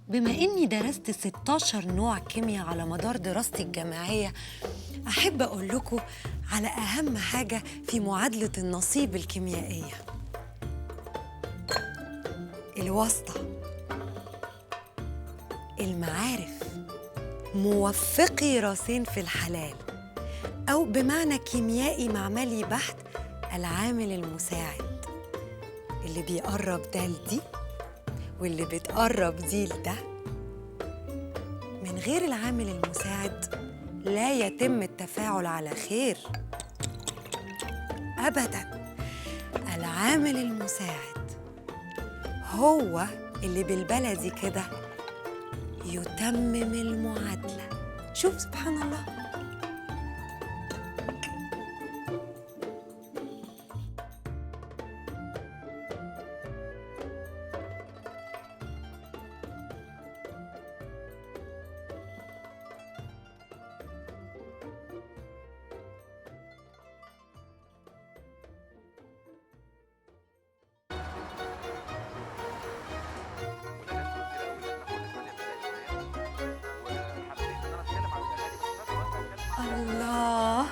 بما إني درست 16 نوع كيمياء على مدار دراستي الجامعية، أحب أقول لكم على أهم حاجة في معادلة النصيب الكيميائية: الواسطة، المعارف، موفقي راسين في الحلال، أو بمعنى كيميائي معملي بحت، العامل المساعد اللي بيقرب ده لدي واللي بتقرب دي لده. من غير العامل المساعد لا يتم التفاعل على خير أبداً. العامل المساعد هو اللي بالبلدي كده يتمم المعادلة. شوف سبحان الله. الله،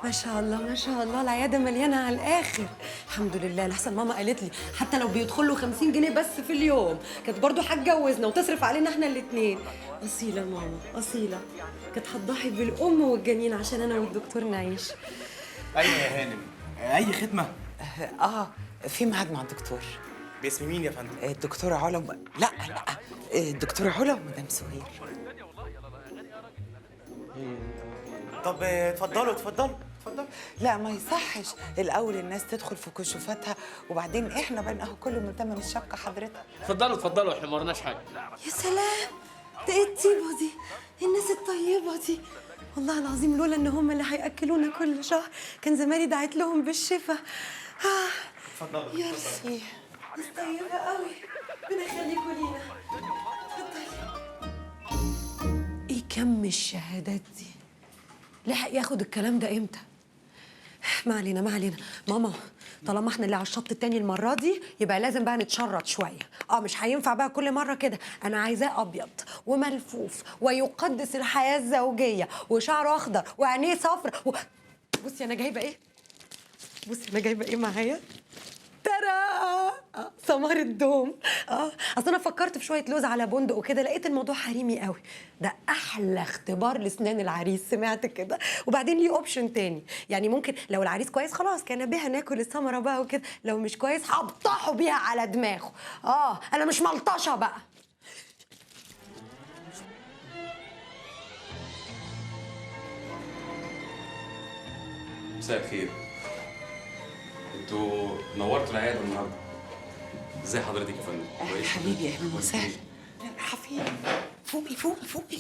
ما شاء الله ما شاء الله، العيادة مليانة على الآخر. الحمد لله. لحسن ماما قالت لي حتى لو بيدخل له 50 جنيه بس في اليوم كانت برضه هتجوزنا وتصرف علينا احنا الاثنين. أصيلة ماما، أصيلة، كانت هتضحي بالأم والجنين عشان أنا والدكتور نعيش. أيوة يا هانم، أي خدمة؟ في ميعاد مع الدكتور. باسم مين يا فندم؟ الدكتورة علا لا لا، الدكتورة علا ومدام سهير. طب اتفضلوا اتفضلوا اتفضلوا. لا ما يصحش، الاول الناس تدخل في كشوفاتها وبعدين احنا بقى اهو كله من تمن الشبكة حضرتك. اتفضلوا اتفضلوا، احنا ما ورناش حاجة. يا سلام، ده ايه الطيبة دي؟ الناس الطيبة دي، والله العظيم لولا ان هم اللي هياكلونا كل شهر كان زماني دعيت لهم بالشفا. اتفضلوا. يا رسي، ناس طيبة قوي، ربنا يخليكوا لينا. اتفضلي. ايه كم الشهادات دي؟ لحق ياخد الكلام ده امتى؟ ما علينا ما علينا. ماما، طالما احنا اللي على الشط التاني المرة دي يبقى لازم بقى نتشرط شوية. مش هينفع بقى كل مرة كده. انا عايزاه ابيض وملفوف ويقدس الحياة الزوجية وشعره اخضر وعينيه صفر بصي انا جايبه ايه؟ بصي انا جايبه ايه معايا؟ ترى ثمار الدوم. اصل انا فكرت في شوية لوز على بندق وكده، لقيت الموضوع حريمي قوي. ده احلى اختبار لسنان العريس، سمعت كده. وبعدين ليه option تاني، يعني ممكن لو العريس كويس خلاص كان بيها ناكل الثمرة بقى وكده، لو مش كويس هبطحه بيها على دماغه. انا مش ملطشه بقى. مساء الخير، انتوا نورتوا العيادة النهارده. ازي حضرتك يا فندم؟ اهلا حبيبي، اهلا وسهلا. حفيد، فوقي فوقي فوقي.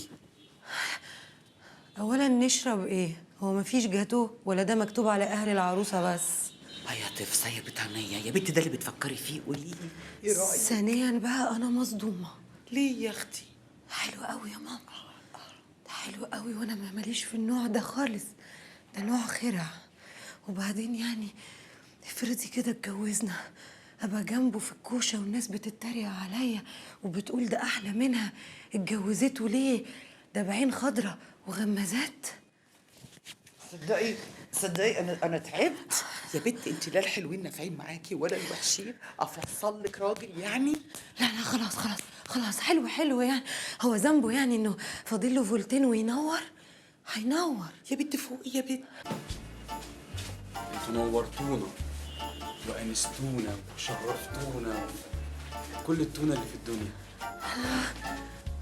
اولا نشرب ايه؟ هو مفيش جاتوه ولا ده مكتوب على اهل العروسة بس؟ يا طفسه يا بطانيه يا بنت، ده اللي بتفكري فيه قولي لي ايه رايك؟ ثانيا بقى انا مصدومة. ليه يا اختي؟ حلو قوي يا ماما، ده حلو قوي، وانا ماليش في النوع ده خالص، ده نوع خرع. وبعدين يعني افرضي كده اتجوزنا، ابقى جنبه في الكوشة والناس بتتريق عليا وبتقول ده احلى منها، اتجوزته ليه؟ ده بعين خضرة وغمازات. صدقي صدقي انا تعبت يا بنت. انت لا الحلوين نافعين معاكي ولا الوحشين، افصل لك راجل يعني؟ لا لا خلاص خلاص خلاص، حلو حلو يعني. هو ذنبه يعني انه فاضل له فولتين وينور؟ هينور يا بنت. فوقي يا بنت. انتوا نورتونا وانستونا وشرفتونا، كل التونه اللي في الدنيا. الله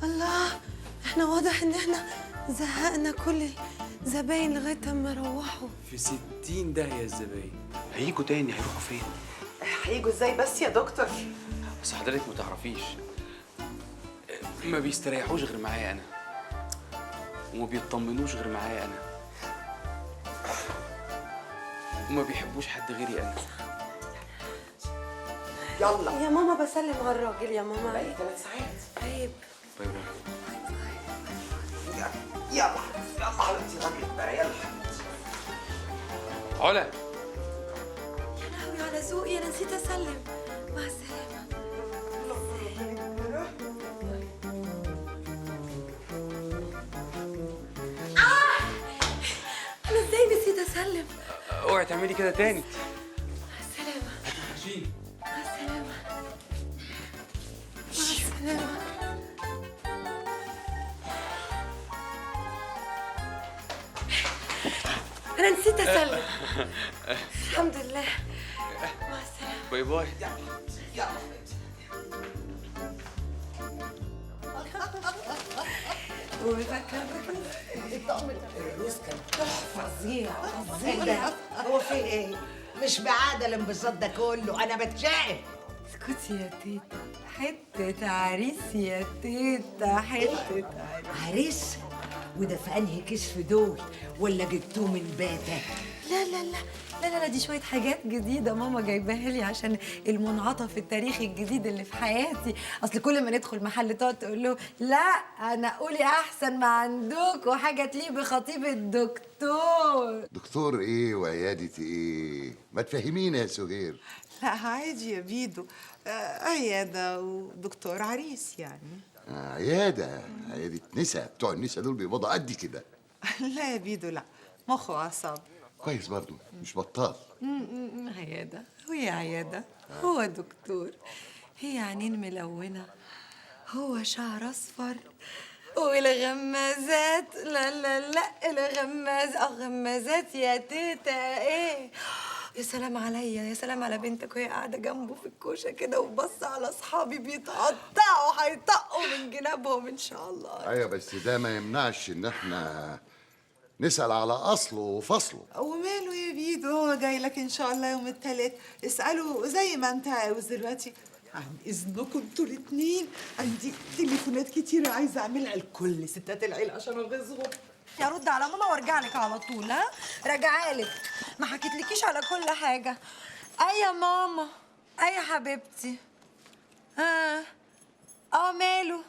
الله، احنا واضح ان احنا زهقنا كل الزباين لغاية اما روحوا. في 60 داهية الزباين. هيجوا تاني؟ هيروحوا فين؟ هيجوا ازاي بس يا دكتور؟ بس حضرتك ما تعرفيش، ما بيستريحوش غير معايا انا، وما بيطمنوش غير معايا انا، وما بيحبوش حد غيري انا. يلا يا ماما بسلم على الراجل يا ماما. بقالي 3 ساعات. عيب. bye bye. يلا يلا يلا حبيبتي، راجل بقى، يلا حبيبتي. علا. يا لهوي على ذوقي، انا نسيت اسلم. مع السلامة. اوعي تعملي كده تاني. مع السلامة. هتوحشيني. مع السلامة. مع السلامة. أنا نسيت أسلم. الحمد لله. مع السلامة. bye bye. يلا. وفاكرة الطقم الروز كان تحفة. فظيع فظيع. هو في ايه؟ مش بعادة الانبساط ده كله، أنا بتشائم. اسكتي يا تيتا، حتة عريس يا تيتا، حتة عريس. عريس؟ وده في أنهي كيس في دول؟ ولا جبتوه من باتا؟ لا لا لا لا لا، دي شوية حاجات جديدة ماما جايباها لي عشان المنعطف التاريخي الجديد اللي في حياتي. أصل كل ما ندخل محل تقعد تقول له لا أنا قولي أحسن ما عندك وحاجة تليق بخطيب الدكتور. دكتور إيه وعيادة إيه؟ ما تفهمينا يا سهير. لا عادي يا بيدو، عيادة ودكتور عريس يعني. عيادة، عيادة نسا، بتوع النسا دول بيقبضوا قد كده. لا يا بيدو لا، مخ وأعصاب. كويس برضو، مش بطال. عيادة، وهي عيادة، هو دكتور، هي عينين ملونة، هو شعر أصفر والغمازات. لا لا لا، الغماز، غمازات يا تيتا. إيه يا سلام عليا، يا سلام على بنتك وهي قاعدة جنبه في الكوشة كده وبص على أصحابي بيتقطعوا، هيطقوا من جنابهم إن شاء الله. أيوة بس ده ما يمنعش إن إحنا نسأل على أصله وفصله. وماله يا بيدو، هو جاي لك إن شاء الله يوم الثلاث، اسأله زي ما أنت عاوز. دلوقتي عن إذنكم انتوا الاتنين، عندي تليفونات كتيرة عايزة أعملها لكل ستات العيلة عشان أغيظهم. ارد على ماما وارجع لك على طول. ها راجعالك، ما حكيتلكيش على كل حاجة. اي يا ماما، اي يا حبيبتي. ها ماله؟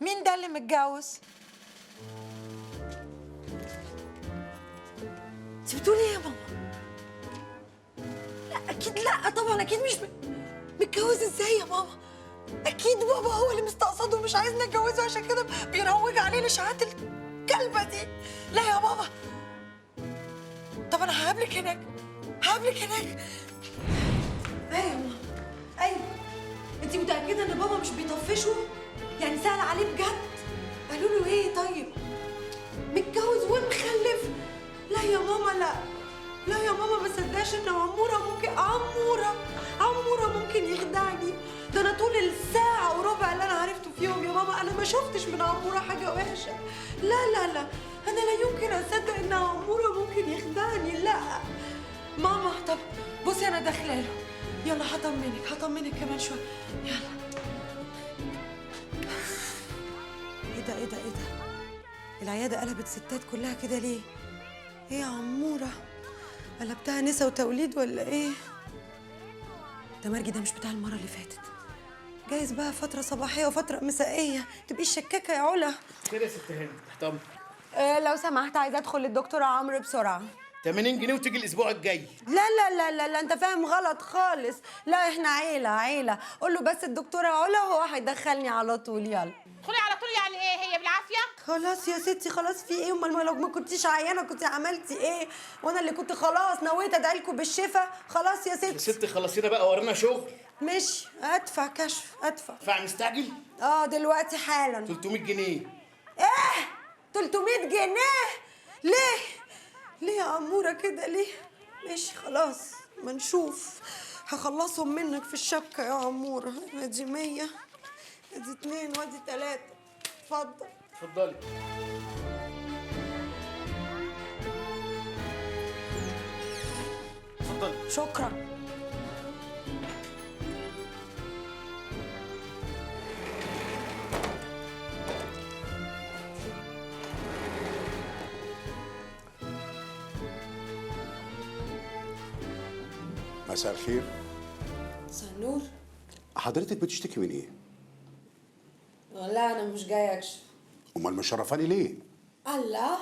مين ده اللي متجوز؟ انت بتقولي ايه يا ماما؟ لا اكيد، لا طبعا اكيد مش متجوز. ازاي يا ماما؟ اكيد بابا هو اللي مستقصده ومش عايزني اتجوزه، عشان كده بيروج عليه الاشاعات الكلبة دي. لا يا بابا، طب انا هقابلك هناك، هقابلك هناك. ايوه يا ماما، ايوه. انت متاكدة ان بابا مش بيطفشه؟ يعني سهل عليه بجد؟ قالوا له ايه طيب؟ متجوز ومخلف؟ لا يا ماما، لا لا يا ماما، ما صدقش ان عموره ممكن، عموره ممكن يخدعني. ده انا طول الساعة وربع اللي انا عرفته فيهم يا ماما انا ما شفتش من عموره حاجة وحشة. لا لا لا، انا لا يمكن اصدق ان عموره ممكن يخدعني. لا ماما، طب بصي انا داخله له، يلا هطمنك، هطمنك كمان شوية. يلا. ايه ده ايه ده ايه ده؟ العيادة قلبت ستات كلها كده ليه؟ ايه يا عموره؟ قلبتها نسا وتوليد ولا ايه؟ ده مرجي ده مش بتاع المرة اللي فاتت. جايز بقى فترة صباحية وفترة مسائية، تبقيش شكاكة يا علا. كده يا ست هند، تحت امرك. لو سمحت عايزة أدخل للدكتور عمرو بسرعة. 80 جنيه وتيجي الأسبوع الجاي. لا لا لا لا لا، أنت فاهم غلط خالص. لا إحنا عيلة عيلة، قول له بس الدكتورة علا وهو هيدخلني على طول. يلا. ادخلي على طول يعني إيه هي بالعافية؟ خلاص يا ستي خلاص، في إيه؟ أمال لو ما كنتيش عيانة كنت عملتي إيه؟ وأنا اللي كنت خلاص نويت أدعي لكم بالشفا. خلاص يا ستي. يا ستي خلصينا بقى، ورانا شغل. ماشي، ادفع كشف، ادفع. ادفع مستعجل؟ دلوقتي حالا. 300 جنيه. ايه؟ 300 جنيه؟ ليه؟ ليه يا عموره كده ليه؟ ماشي خلاص، ما نشوف. هخلصهم منك في الشبكة يا عموره. ادي 100، ادي 2، وادي 3. اتفضل. اتفضلي. اتفضلي. شكرا. مساء الخير. مساء النور. حضرتك بتشتكي من ايه؟ لا انا مش جاية اكشف. امال مشرفاني ليه؟ الله،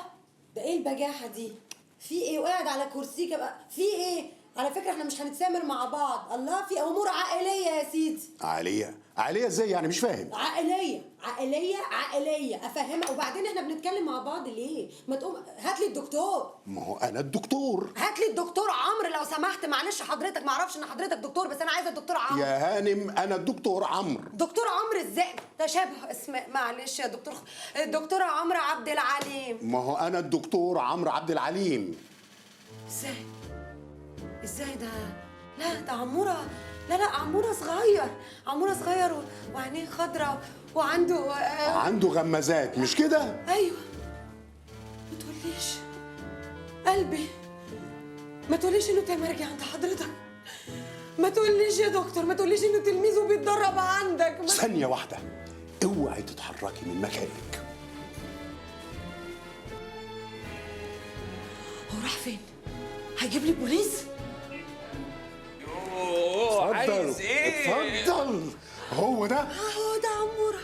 ده ايه البجاحة دي؟ في ايه؟ وقاعد على كرسيك بقى في ايه؟ على فكرة احنا مش هنتسامر مع بعض. الله، في امور عائلية يا سيدي. عائلية؟ عائلية ازاي يعني؟ مش فاهم. عائلية عائلية عائلية افهمها. وبعدين احنا بنتكلم مع بعض ليه؟ ما تقوم هات لي الدكتور. ما هو انا الدكتور. هات لي الدكتور عمرو لو سمحت. معلش حضرتك ما اعرفش ان حضرتك دكتور، بس انا عايزه الدكتور عمرو. يا هانم انا الدكتور عمرو. دكتور عمرو ازاي؟ تشابه اسماء، معلش يا دكتور. الدكتور عمرو عبد العليم. ما هو انا الدكتور عمرو عبد العليم. ازاي؟ ازاي ده؟ لا ده عموره، لا لا عموره صغير، عموره صغير وعينيه خضراء وعنده عنده غمازات مش كده؟ ايوه. ما تقوليش قلبي، ما تقوليش انه تمرجي عند حضرتك. ما تقوليش يا دكتور، ما تقوليش انه تلميذه بيتدرب عندك. ثانية واحدة، اوعي تتحركي من مكانك. هو راح فين؟ هيجيب لي بوليس؟ اتفضل. ايه؟ اتفضل. هو ده؟ هو ده عموره.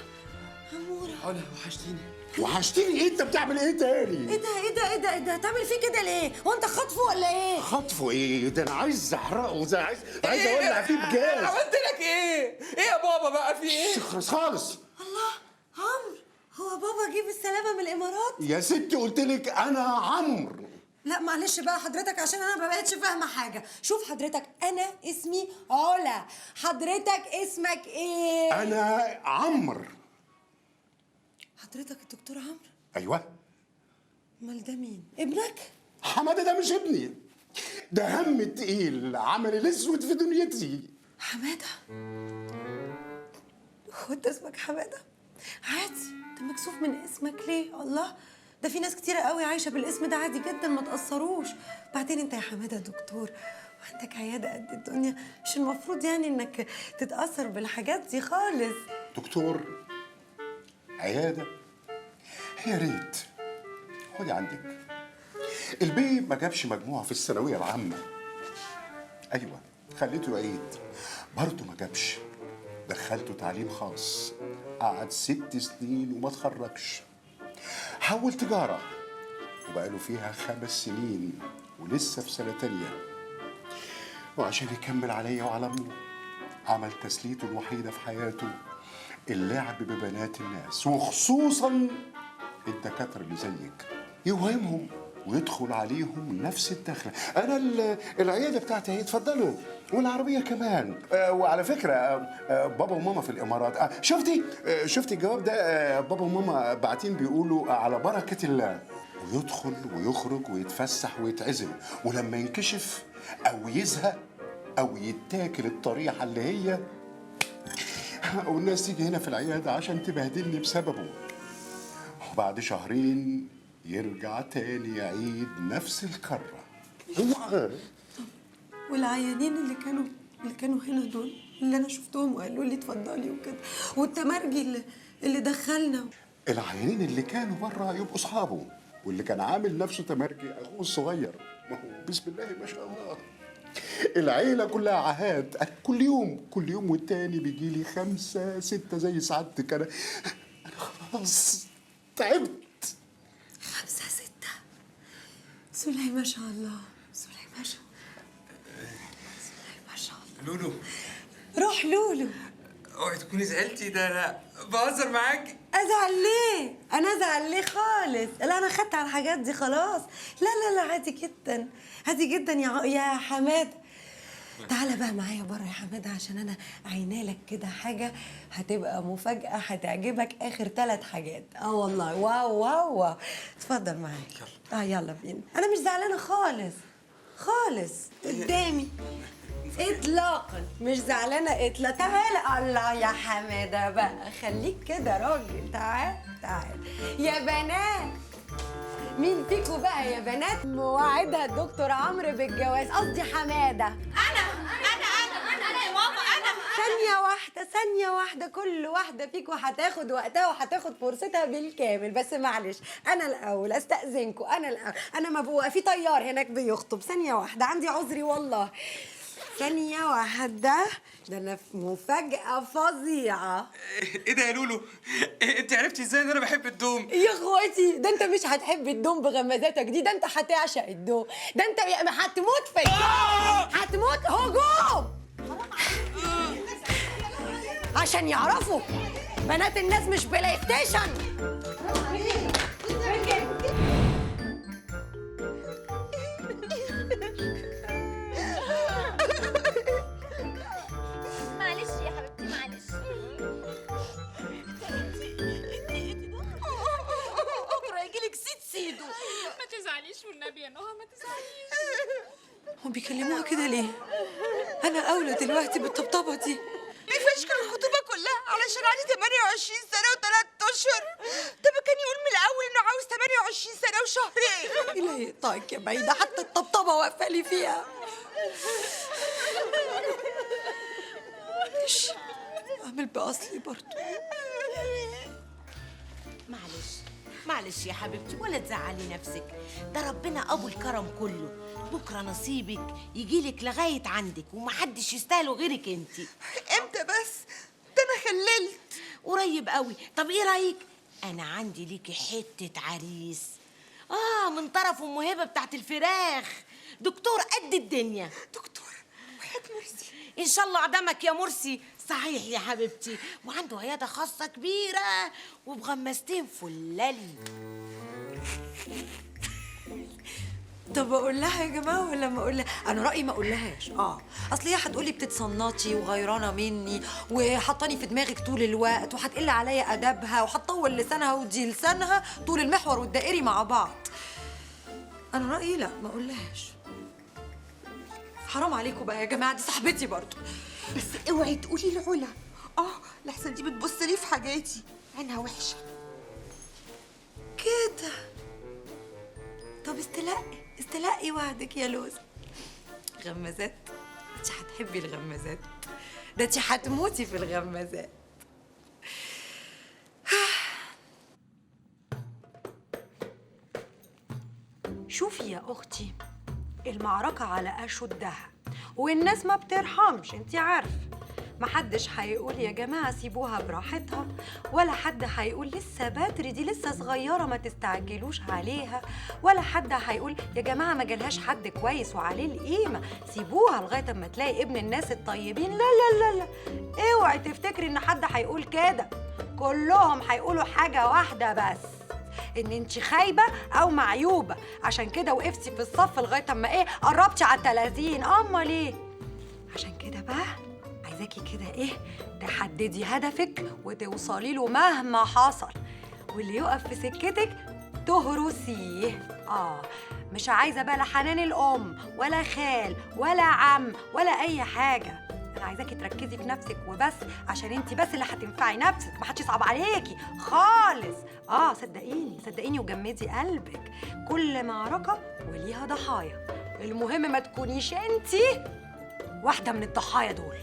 عموره علا وحشتيني. وحشتيني ايه؟ انت بتعمل ايه تاني؟ ايه ده ايه ده ايه ده ايه ده؟ تعمل فيه كده ليه؟ هو انت خاطفه ولا ايه؟ خاطفه ايه؟ ده انا عايز احرقه، ده عايز اولع فيه بجاز. انا عملت لك ايه؟ ايه يا بابا بقى في ايه؟ اخرس خالص. الله، عمرو، هو بابا جه بالسلامة من الامارات؟ يا ستي قلت لك انا عمرو. لا معلش بقى حضرتك عشان انا ما بقتش فاهمه حاجة. شوف حضرتك، انا اسمي علا، حضرتك اسمك ايه؟ انا عمرو. حضرتك الدكتور عمرو؟ ايوه. امال ده مين؟ ابنك؟ حمادة ده مش ابني، ده هم التقيل، عمل الاسود في دنيتي. حمادة؟ هو انت اسمك حمادة؟ عادي، انت مكسوف من اسمك ليه؟ الله، ده في ناس كتيرة قوي عايشة بالاسم ده عادي جدا، ما تقصروش. بعدين انت يا حمادة دكتور وعندك عيادة قد الدنيا، مش المفروض يعني انك تتأثر بالحاجات دي خالص. دكتور، عيادة، يا ريت. خدي عندك، البي ما جابش مجموعة في الثانوية العامة. أيوة، خليته يعيد، برضه ما جابش. دخلته تعليم خاص، قعد 6 سنين وما اتخرجش. حول تجارة وبقاله فيها 5 سنين ولسه في سنة تانية. وعشان يكمل عليا وعلى أمه عمل تسليته الوحيدة في حياته، اللعب ببنات الناس، وخصوصا الدكاترة اللي زيك، يوهمهم ويدخل عليهم نفس الدخلة. أنا العيادة بتاعتي اهي، اتفضلوا، والعربية كمان. وعلى فكرة بابا وماما في الإمارات. شفتي شفتي الجواب ده؟ بابا وماما باعتين بيقولوا على بركة الله. ويدخل ويخرج ويتفسح ويتعزم، ولما ينكشف أو يزهق أو يتاكل الطريحة اللي هي، والناس تيجي هنا في العيادة عشان تبهدلني بسببه. وبعد شهرين يرجع تاني يعيد نفس الكرة. والعيانين اللي كانوا هنا دول اللي انا شفتهم وقالوا لي اتفضلي وكده، والتمرجي اللي دخلنا، العيانين اللي كانوا بره يبقوا اصحابه، واللي كان عامل نفسه تمرجي اخوه الصغير. ما هو بسم الله ما شاء الله العيلة كلها عهات. كل يوم كل يوم والتاني بيجي لي 5 6 زي سعادتك. انا خلاص تعبت. 5 6، بسم الله ما شاء الله، بسم الله ما شاء الله، بسم الله ما شاء الله. لولو، روح لولو. اوعي تكوني زعلتي، ده انا بهزر معاكي. ازعل ليه؟ انا ازعل ليه خالص؟ لا انا خدت على الحاجات دي خلاص. لا لا لا عادي جدا، عادي جدا يا حمادة. تعالى بقى معايا بره يا حمادة عشان انا عينالك كده حاجة هتبقى مفاجاة هتعجبك. اخر 3 حاجات. والله wow wow wow. اتفضل معايا. يلا. يلا بينا. انا مش زعلانة خالص خالص، قدامي اطلاقا مش زعلانة اطلاقا. تعالى. الله يا حمادة بقى، خليك كده راجل. تعال تعال يا بنات. مين فيكم بقى يا بنات مواعدها الدكتور عمرو بالجواز؟ قصدي حمادة. انا انا انا انا يا ماما، انا. ثانية واحدة، ثانية واحدة، كل واحدة فيكم هتاخد وقتها وهتاخد فرصتها بالكامل، بس معلش أنا الأول أستأذنكم، أنا الأول، أنا مبوقة في طيار هناك بيخطب. ثانية واحدة، عندي عذري والله. ثانية واحدة، ده أنا في مفاجأة فظيعة. ايه ده يا لولو؟ انت عرفتي ازاي ان انا بحب الدوم؟ يا اخواتي، ده انت مش هتحب الدوم بغمازاتك دي، ده انت هتعشق الدوم، ده انت هتموت في الدوم. عشان يعرفوا بنات الناس مش بلاي ستيشن. معلش يا حبيبتي معلش. بكره يجيلك سيد سيدو. ما تزعليش والنبي يا نهى ما تزعليش. هم بيكلموها كده ليه؟ أنا أولى دلوقتي بالطبطبة دي. بيفشكل الخطوبة كلها علشان عندي 28 سنة و3 أشهر. ده ما كان يقول من الأول إنه عاوز 28 سنة وشهرين. إلهي يقطعك يا بعيدة، حتى الطبطبة واقفة لي فيها. معلش أعمل بأصلي برضه. معلش معلش يا حبيبتي، ولا تزعلي نفسك، ده ربنا أبو الكرم كله. بكرة نصيبك يجيلك لغاية عندك ومحدش يستاهله غيرك انتي. امتى بس؟ ده أنا خللت. قريب قوي. طب ايه رأيك؟ أنا عندي ليكي حتة عريس، من طرف أم هبة بتاعت الفراخ، دكتور قد الدنيا. دكتور وحياة مرسي. إن شاء الله عدمك يا مرسي. صحيح يا حبيبتي، وعنده عيادة خاصة كبيرة وبغمازتين فلالي. طب اقول لها يا جماعة ولا ما اقول لها؟ انا رايي ما اقولهاش. اصل هي هتقولي بتتصنطي وغيرانه مني وحطاني في دماغك طول الوقت، وهتقل عليا ادبها وهتطول لسانها ودي لسانها طول المحور والدائري مع بعض. انا رايي لا ما اقولهاش. حرام عليكم بقى يا جماعة، دي صاحبتي برضو. بس اوعي تقولي لعلا، لحسن دي بتبص لي في حاجاتي، عينها وحشة كده. طب استلقي وعدك يا لوز. غمازات، انت هتحبي الغمازات، ده انت هتموتي في الغمازات. شوفي يا اختي، المعركة على أشدها والناس ما بترحمش، انت عارفة. محدش هيقول يا جماعة سيبوها براحتها، ولا حد هيقول لسه بدري دي لسه صغيرة ما تستعجلوش عليها، ولا حد هيقول يا جماعة ما جالهاش حد كويس وعليه القيمة سيبوها لغاية اما تلاقي ابن الناس الطيبين. لا لا لا لا، اوعي تفتكري ان حد هيقول كده. كلهم هيقولوا حاجة واحدة بس، ان انت خايبة او معيوبه، عشان كده وقفتي في الصف لغاية اما ايه قربتي على 30. امال ايه؟ عشان كده بقى عايزاكي كده ايه تحددي هدفك وتوصلي له مهما حصل، واللي يقف في سكتك تهرسيه. مش عايزه بقى لا حنان الام ولا خال ولا عم ولا اي حاجة. انا عايزاكي تركزي في نفسك وبس، عشان انت بس اللي هتنفعي نفسك، ما حدش يصعب عليكي خالص. صدقيني صدقيني وجمدي قلبك، كل معركة وليها ضحايا، المهم ما تكونيش انت واحدة من الضحايا دول.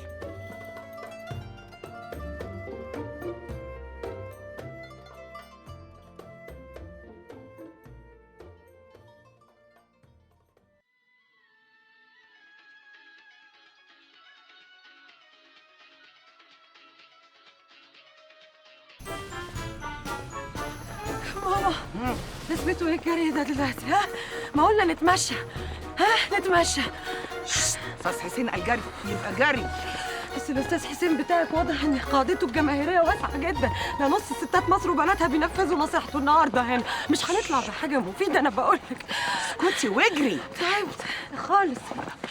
ماما لازمته ايه الجري ده دلوقتي؟ ها؟ ما قلنا نتمشى، ها نتمشى. استاذ حسين قال جري يبقى جري. بس الاستاذ حسين بتاعك واضح ان قاعدته الجماهيرية واسعة جدا، ده نص ستات مصر وبناتها بينفذوا نصيحته النهارده هنا. مش هنطلع بحاجة مفيدة انا بقول لك. اسكتي واجري. تعبت خالص.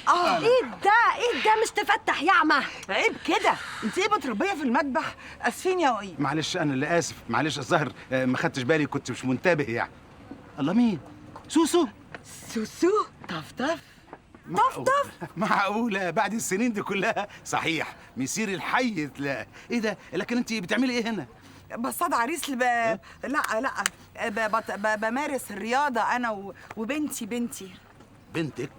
ايه ده؟ ايه ده؟ مش تفتح يا عمه. عيب كده، انت ايه متربيه في المذبح؟ اسفين يا وقيم. معلش انا اللي اسف، معلش الظاهر ما خدتش بالي، كنت مش منتبه يعني. الله، مين؟ سوسو. سوسو طفطف طفطف. معقولة بعد السنين دي كلها؟ صحيح مسير الحي تلاقي. ايه ده؟ لكن انت بتعملي ايه هنا؟ بصطاد عريس لا لا بمارس الرياضة انا وبنتي. بنتي؟ بنتك؟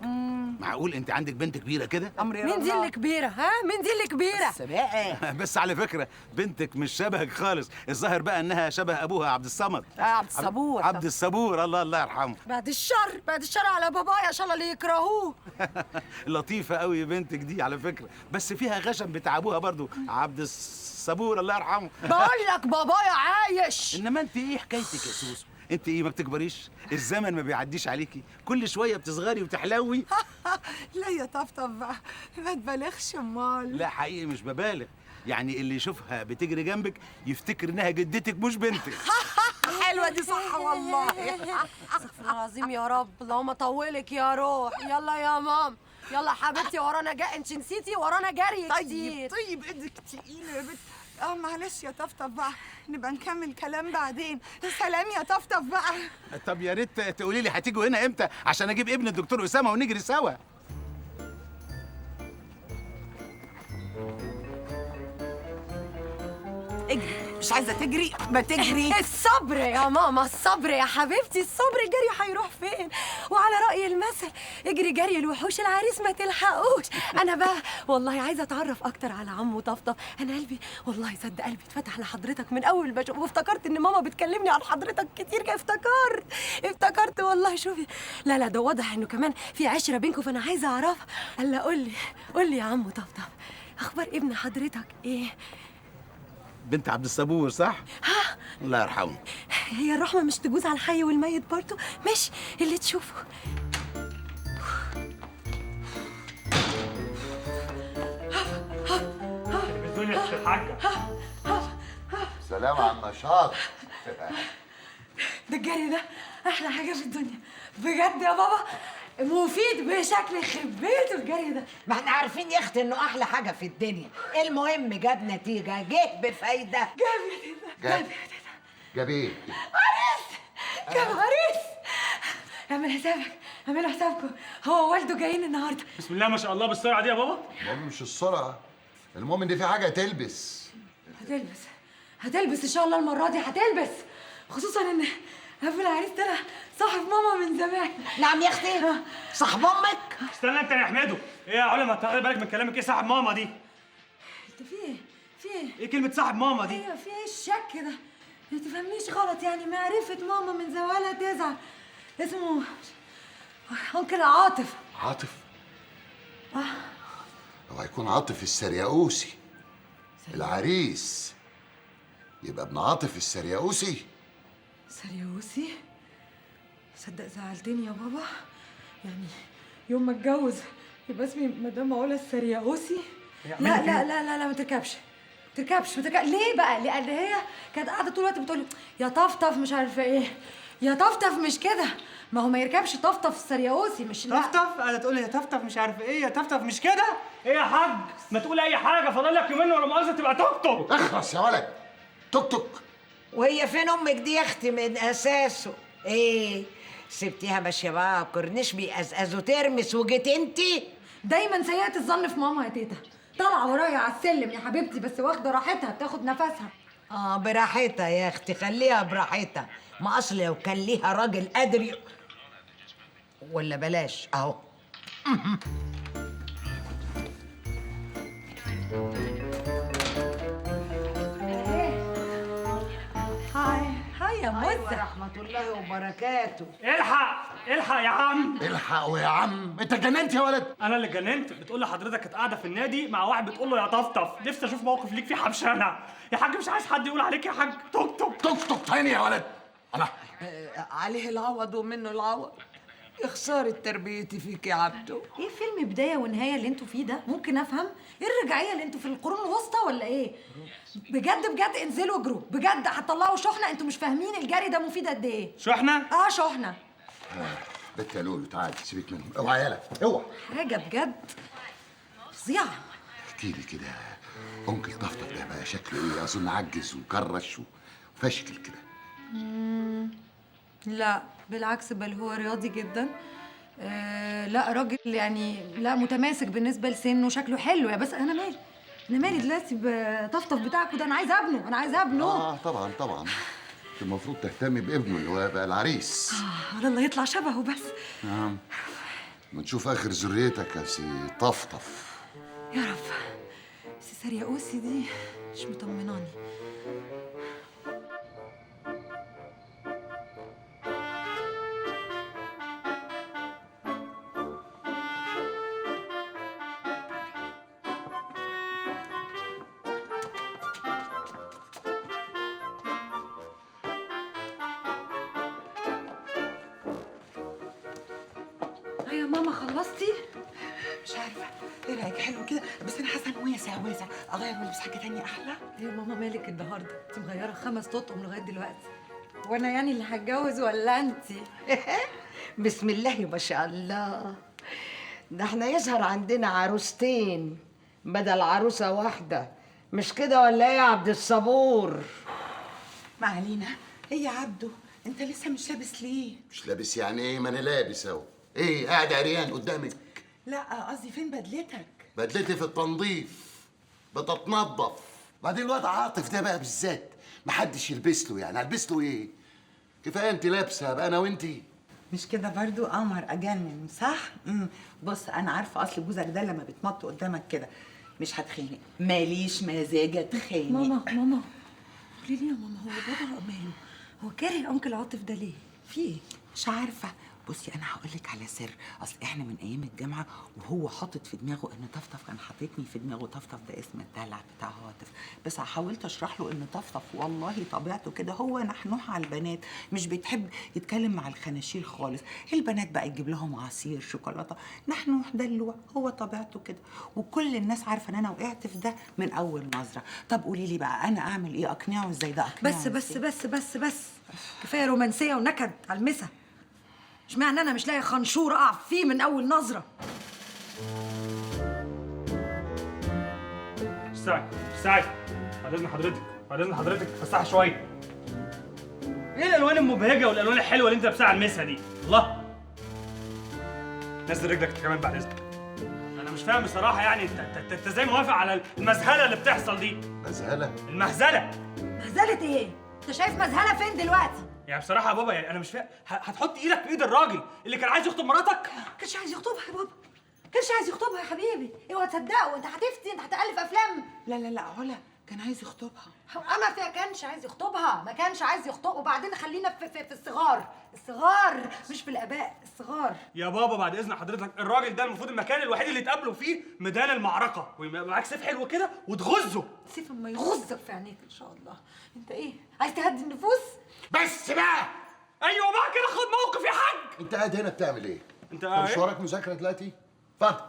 معقول انت عندك بنت كبيرة كده؟ مين دي اللي كبيرة؟ ها مين دي اللي كبيرة؟ بس بقى بس على فكرة بنتك مش شبهك خالص، الظاهر بقى انها شبه ابوها عبد الصمد. عبد الصبور. عبد الصبور، الله الله يرحمه. بعد الشر بعد الشر على بابايا، ان شاء الله اللي يكرهوه. لطيفة قوي بنتك دي على فكرة، بس فيها غشم بتاع ابوها برضو عبد الصبور الله يرحمه. بقول لك بابايا عايش. انما انت ايه حكايتك يا سوسو؟ انت ايه ما بتكبريش؟ الزمن ما بيعديش عليكي، كل شوية بتصغري وتحلوي. لا يا طفطف بقى ما تبالغش امال. لا حقيقي مش ببالغ، يعني اللي يشوفها بتجري جنبك يفتكر انها جدتك مش بنتك. حلوة دي، صح والله. استغفر الله العظيم يا رب، اللهم طولك يا روح. يلا يا مام، يلا حبيبتي، ورانا جا، انت نسيتي ورانا جري كتير. طيب ايدك تقيلة يا بنت. معلش يا طفطف بقى، نبقى نكمل كلام بعدين. سلام يا طفطف بقى. طب يا ريت تقولي لي هتيجوا هنا امتى عشان اجيب ابن الدكتور اسامة ونجري سوا. اجري، مش عايزه تجري ما تجري. الصبر يا ماما، الصبر يا حبيبتي، الصبر. الجري هيروح فين؟ وعلى رأي المثل اجري جري الوحوش العريس ما تلحقوش. انا بقى والله عايزه اتعرف اكتر على عمو طفطف. انا قلبي والله صدق قلبي اتفتح لحضرتك من اول ما وافتكرت ان ماما بتكلمني عن حضرتك كتير. افتكرت والله. شوفي، لا ده واضح انه كمان في عشرة بينكم، فانا عايزه اعرفها. هلا قول لي يا عمو طفطف، اخبار ابن حضرتك ايه؟ بنت عبد الصبور صح؟ ها؟ الله يرحمه. هي الرحمة مش تجوز على الحي والميت برضه؟ ماشي اللي تشوفه. الدنيا يا الحاجة. سلام على النشاط. ده الجري ده أحلى حاجة في الدنيا بجد يا بابا، مفيد بشكل يخرب بيته الجري ده. ما احنا عارفين يا اختي انه احلى حاجة في الدنيا. المهم جاب نتيجة، جه بفايده. جاب يا تيتا، جاب ايه؟ عريس، جاب عريس. اعمل حسابك، اعملوا حسابكم، هو والده جايين النهارده. بسم الله ما شاء الله، بالسرعة دي يا بابا؟ المهم مش السرعة، المهم ان في حاجة تلبس. هتلبس ان شاء الله المرة دي هتلبس، خصوصا ان ابو العريس طلع صاحب ماما من زمان. نعم يا اختي، صاحب امك؟ استنى انت يا حميدو، ايه يا علا ما تاخدي بالك من كلامك؟ ايه صاحب ماما دي؟ انت في ايه؟ في ايه؟ ايه كلمة صاحب ماما دي؟ ايوه في ايه الشك ده؟ ما تفهمنيش غلط، يعني معرفة ماما من زمان تزعل. اسمه uncle عاطف. عاطف؟ هو هيكون عاطف السرياوسي العريس، يبقى ابن عاطف السرياوسي. سرياوسي؟ صدق زعلتني يا بابا، يعني يوم ما اتجوز يبقى اسمي مدام علا السرياوسي؟ لا لا لا لا لا، ما تركبش ما تركبش. ليه بقى؟ لان هي كانت قاعدة طول الوقت بتقول يا طفطف مش عارفه ايه، يا طفطف مش كده. ما هو ما يركبش طفطف السرياوسي، مش لا طفطف. قاعدة تقول يا طفطف مش عارفه ايه، يا طفطف مش كده. ايه يا حاج ما تقول اي حاجة، فاضل لك يومين ولا مؤاخذة تبقى توك توك. اخلص يا ولد، توك توك. وهي فين امك دي يا اختي من اساسه؟ ايه سبتيها ماشية بقى كورنيش بيقزقزوا ترمس وجيت انتي؟ دايما سيئه الظن في ماما يا تيتا، طالعه ورايا على السلم يا حبيبتي، بس واخده راحتها بتاخد نفسها. براحتها يا اختي، خليها براحتها. ما اصل لو كان ليها راجل قادر ولا بلاش اهو. hi hi يا مزه. ورحمة الله وبركاته. الحق الحق يا عم، الحقوا يا عم. انت اتجننت يا ولد؟ انا اللي اتجننت. بتقول لحضرتك كانت قاعدة في النادي مع واحد بتقول له يا طفطف. نفسي اشوف موقف ليك فيه حبشانه يا حاج، مش عايز حد يقول عليك يا حاج توك توك. توك توك تاني يا ولد. انا عليه العوض ومنه العوض. يا خسارة تربيتي فيك يا عبده. ايه فيلم بداية ونهاية اللي انتوا فيه ده؟ ممكن افهم ايه الرجعية اللي انتوا في القرون الوسطى ولا ايه؟ بجد بجد انزلوا اجروا بجد، هتطلعوا شحنه. انتوا مش فاهمين الجري ده مفيد قد ايه. شحنه؟ شحنه. بنت يا لولو تعالي، سيبك منهم، اوعى يالا اوعى. حاجة بجد فظيعة. احكي لي كده uncle طفطف ده بقى شكله ايه؟ اظن عجز وكرش وفشكل كده. لا بالعكس، بل هو رياضي جدا. لا راجل يعني، لا متماسك بالنسبة لسنه، شكله حلو يا. بس انا مالي، انا مالي دلوقتي بطفطف بتاعكوا ده، انا عايزه ابنه، انا عايزه ابنه. طبعا طبعا، المفروض تهتمي بابنه اللي هو بقى العريس. على الله يطلع شبهه بس. نعم، ما نشوف اخر ذريتك يا سي طفطف. يا رب. سي سرياوسي دي مش مطمناني. يا ماما خلصتي؟ مش عارفه، ايه رايك؟ حلو كده؟ بس انا حاسه انه واسع واسع، اغير والبس حاجة تانية احلى. ايه يا ماما مالك النهارده؟ انت مغيرة 5 تطقم لغاية دلوقتي. وانا يعني اللي هتجوز ولا انت؟ بسم الله ما شاء الله، ده احنا يظهر عندنا عروستين بدل عروسه واحدة، مش كده ولا ايه يا عبد الصبور؟ ما علينا. ايه يا عبدو، انت لسه مش لابس ليه؟ مش لابس يعني ايه؟ ما انا لابس اهو. ايه قاعد عريان قدامك؟ لا قصدي فين بدلتك؟ بدلتي في التنظيف، بتتنظف. بعدين الواد عاطف ده بقى بالذات محدش يلبس له، يعني هلبس له ايه؟ كفاية انت لابسه بقى انا وانتي. مش كده برضو قمر اجنن صح؟ بص انا عارفه اصل جوزك ده لما بيتمط قدامك كده مش هتخانق، ماليش مزاج اتخانق. ماما ماما قولي لي يا ماما، هو بابا ماله؟ هو كاره انكل عاطف ده ليه؟ في ايه؟ مش عارفه. بصي انا هقول لك على سر، اصل احنا من ايام الجامعة وهو حاطط في دماغه ان طفطف كان حاططني في دماغه، طفطف ده اسم الدلع بتاع عاطف، بس حاولت اشرح له ان طفطف والله طبيعته كده، هو نحنوح على البنات، مش بيتحب يتكلم مع الخناشير خالص، البنات بقى تجيب لهم عصير شوكولاتة، نحنوح دلوع، هو طبيعته كده، وكل الناس عارفه ان انا وقعت في ده من اول نظره. طب قولي لي بقى انا اعمل ايه؟ اقنعه ازاي ده؟ اقنعه بس بس بس بس بس كفاية رومانسية ونكد على المسا. اشمعنى انا مش لاقي خنشور اقع فيه من اول نظره؟ سعيد سعيد، بعد اذن حضرتك، بعد اذن حضرتك فسحة شوية. ايه الالوان المبهجه والالوان الحلوة اللي انت لابسها على المسا دي؟ الله، نزل رجلك انت كمان بعد اذنك. انا مش فاهم بصراحة، يعني انت ازاي موافق على المزهله اللي بتحصل دي؟ مزهله؟ المهزلة. مهزله ايه؟ انت شايف مزهله فين دلوقتي؟ يعني بصراحة يا بابا، يعني أنا مش فاهم، هتحط إيدك في إيد الراجل اللي كان عايز يخطب مراتك؟ ما كانش عايز يخطبها يا بابا، ما كانش عايز يخطبها يا حبيبي، اوعى تصدقه، أنت هتفتي، أنت هتألف أفلام. لا لا لا علا كان عايز يخطبها. أما ما كانش عايز يخطبها، ما كانش عايز يخطبها، وبعدين خلينا في الصغار، الصغار مش في الآباء، الصغار. يا بابا بعد إذن حضرتك، الراجل ده المفروض المكان الوحيد اللي تقابله فيه ميدان المعركة، ويبقى معاك سيف حلو كده وتغزه. سيف أما يغزك في عينيك إن شاء الله. أنت إيه؟ عايز تهدي النفوس؟ بس بقى. ايوه بقى كده، خد موقف يا حاج. انت قاعد هنا بتعمل ايه؟ انت مش وراك مذاكرة دلوقتي؟ اتفضل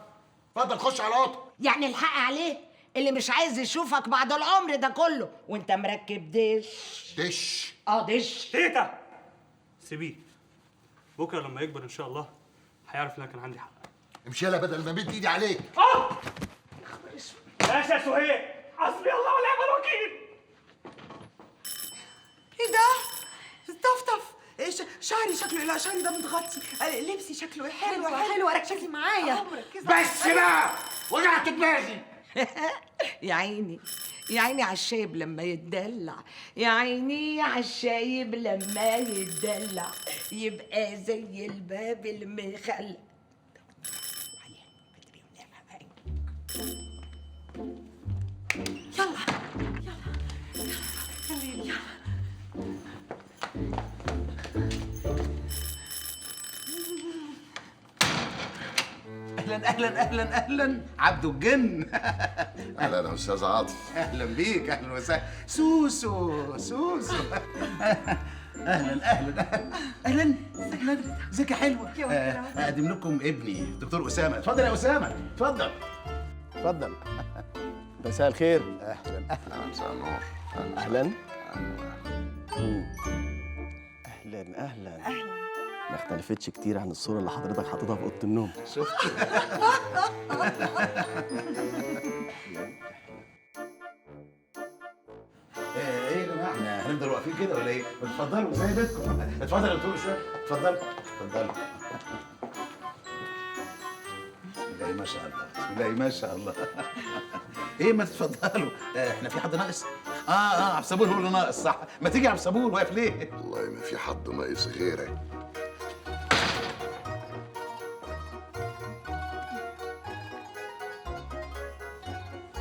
اتفضل خش على الاوضة. يعني الحق عليه اللي مش عايز يشوفك بعد العمر ده كله وانت مركب دش. دش؟ اه دش. تيتا سيبيه، بكره لما يكبر ان شاء الله هيعرف ان انا كان عندي حق. امشي يلا بدل ما مد ايدي عليك. اه ماشي يا سهيل، حسبي الله ونعم الوكيل. ايه ده؟ طفطف إيه شعري شكله ايه؟ لا شعري ده متغطي، لبسي شكله ايه؟ حلو حلو، ركزي معايا. بس بقى وجعت دماغي. يا عيني يا عيني على الشايب لما يتدلع، يا عيني على الشايب لما يتدلع يبقى زي الباب المخلع. يلا يلا يلا يلا. اهلا اهلا اهلا اهلا عبدو الجن. اهلا يا استاذ عاطف. اهلا بيك، اهلا وسهلا. سوسو سوسو. اهلا اهلا اهلا اهلا. ازيك يا حلوة؟ اقدم لكم ابني دكتور اسامة. اتفضل يا اسامة، اتفضل اتفضل. مساء الخير. اهلا اهلا. مساء النور. اهلا اهلا اهلا اهلا. ما اختلفتش كتير عن الصورة اللي حضرتك حاططها في أوضة النوم. شفت؟ ايه يا جماعة، احنا هنفضل واقفين كده ولا ايه؟ اتفضلوا زي بيتكم. اتفضل يا دكتور اسامة، اتفضل اتفضل. بسم الله ما شاء الله، بسم الله ما شاء الله. ايه ما تتفضلوا، احنا في حد ناقص؟ عبد الصبور هو اللي ناقص صح؟ ما تيجي يا عبد الصبور، واقف ليه؟ والله ما في حد ناقص غيرك.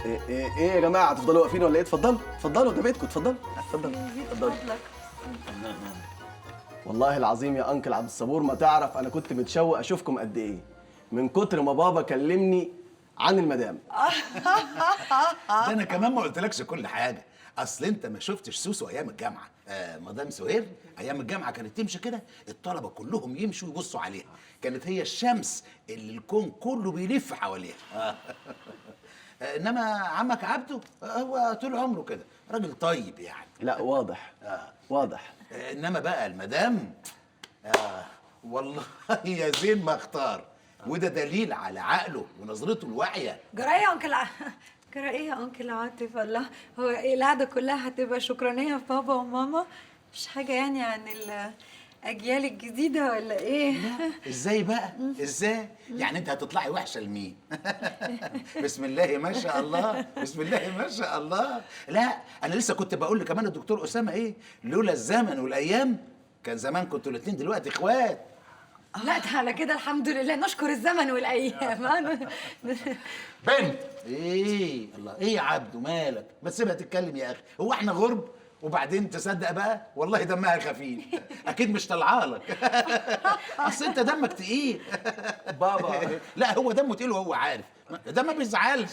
ايه ايه ايه يا جماعة، هتفضلوا واقفين ولا ايه؟ اتفضلوا اتفضلوا، ده بيتكم. اتفضلوا اتفضلوا اتفضلوا. والله العظيم يا انكل عبد الصبور ما تعرف انا كنت متشوق اشوفكم قد ايه من كتر ما بابا كلمني عن المدام. ده انا كمان ما قلتلكش كل حاجة. اصل انت ما شفتش سوسو ايام الجامعة. مدام سهير ايام الجامعة كانت تمشي كده الطلبة كلهم يمشوا يبصوا عليها، كانت هي الشمس اللي الكون كله بيلف حواليها. انما عمك عبده هو طول عمره كده راجل طيب يعني. لا واضح. واضح. انما بقى المدام والله يا زين ما اختار، وده دليل على عقله ونظرته الواعية. جرى ايه يا uncle جرى ايه يا uncle عاطف؟ الله، هو ايه القعدة كلها هتبقى شكرانيه في بابا وماما؟ مش حاجة يعني عن الاجيال الجديدة ولا ايه؟ ازاي بقى؟ ازاي؟ يعني انت هتطلعي وحشة لمين؟ بسم الله ما شاء الله، بسم الله ما شاء الله. لا انا لسه كنت بقول كمان الدكتور اسامة ايه، لولا الزمن والايام كان زمان كنتوا الاثنين دلوقتي اخوات. لا ده على كده الحمد لله، نشكر الزمن والايام. بنت ايه؟ الله، ايه يا عبده مالك؟ ما تسيبها تتكلم يا اخي، هو احنا غرب؟ وبعدين تصدق بقى والله دمها خفيف، اكيد مش طالعه لك. اصل انت دمك تقيل بابا. لا هو دمه تقيل وهو عارف، ده ما بيزعلش.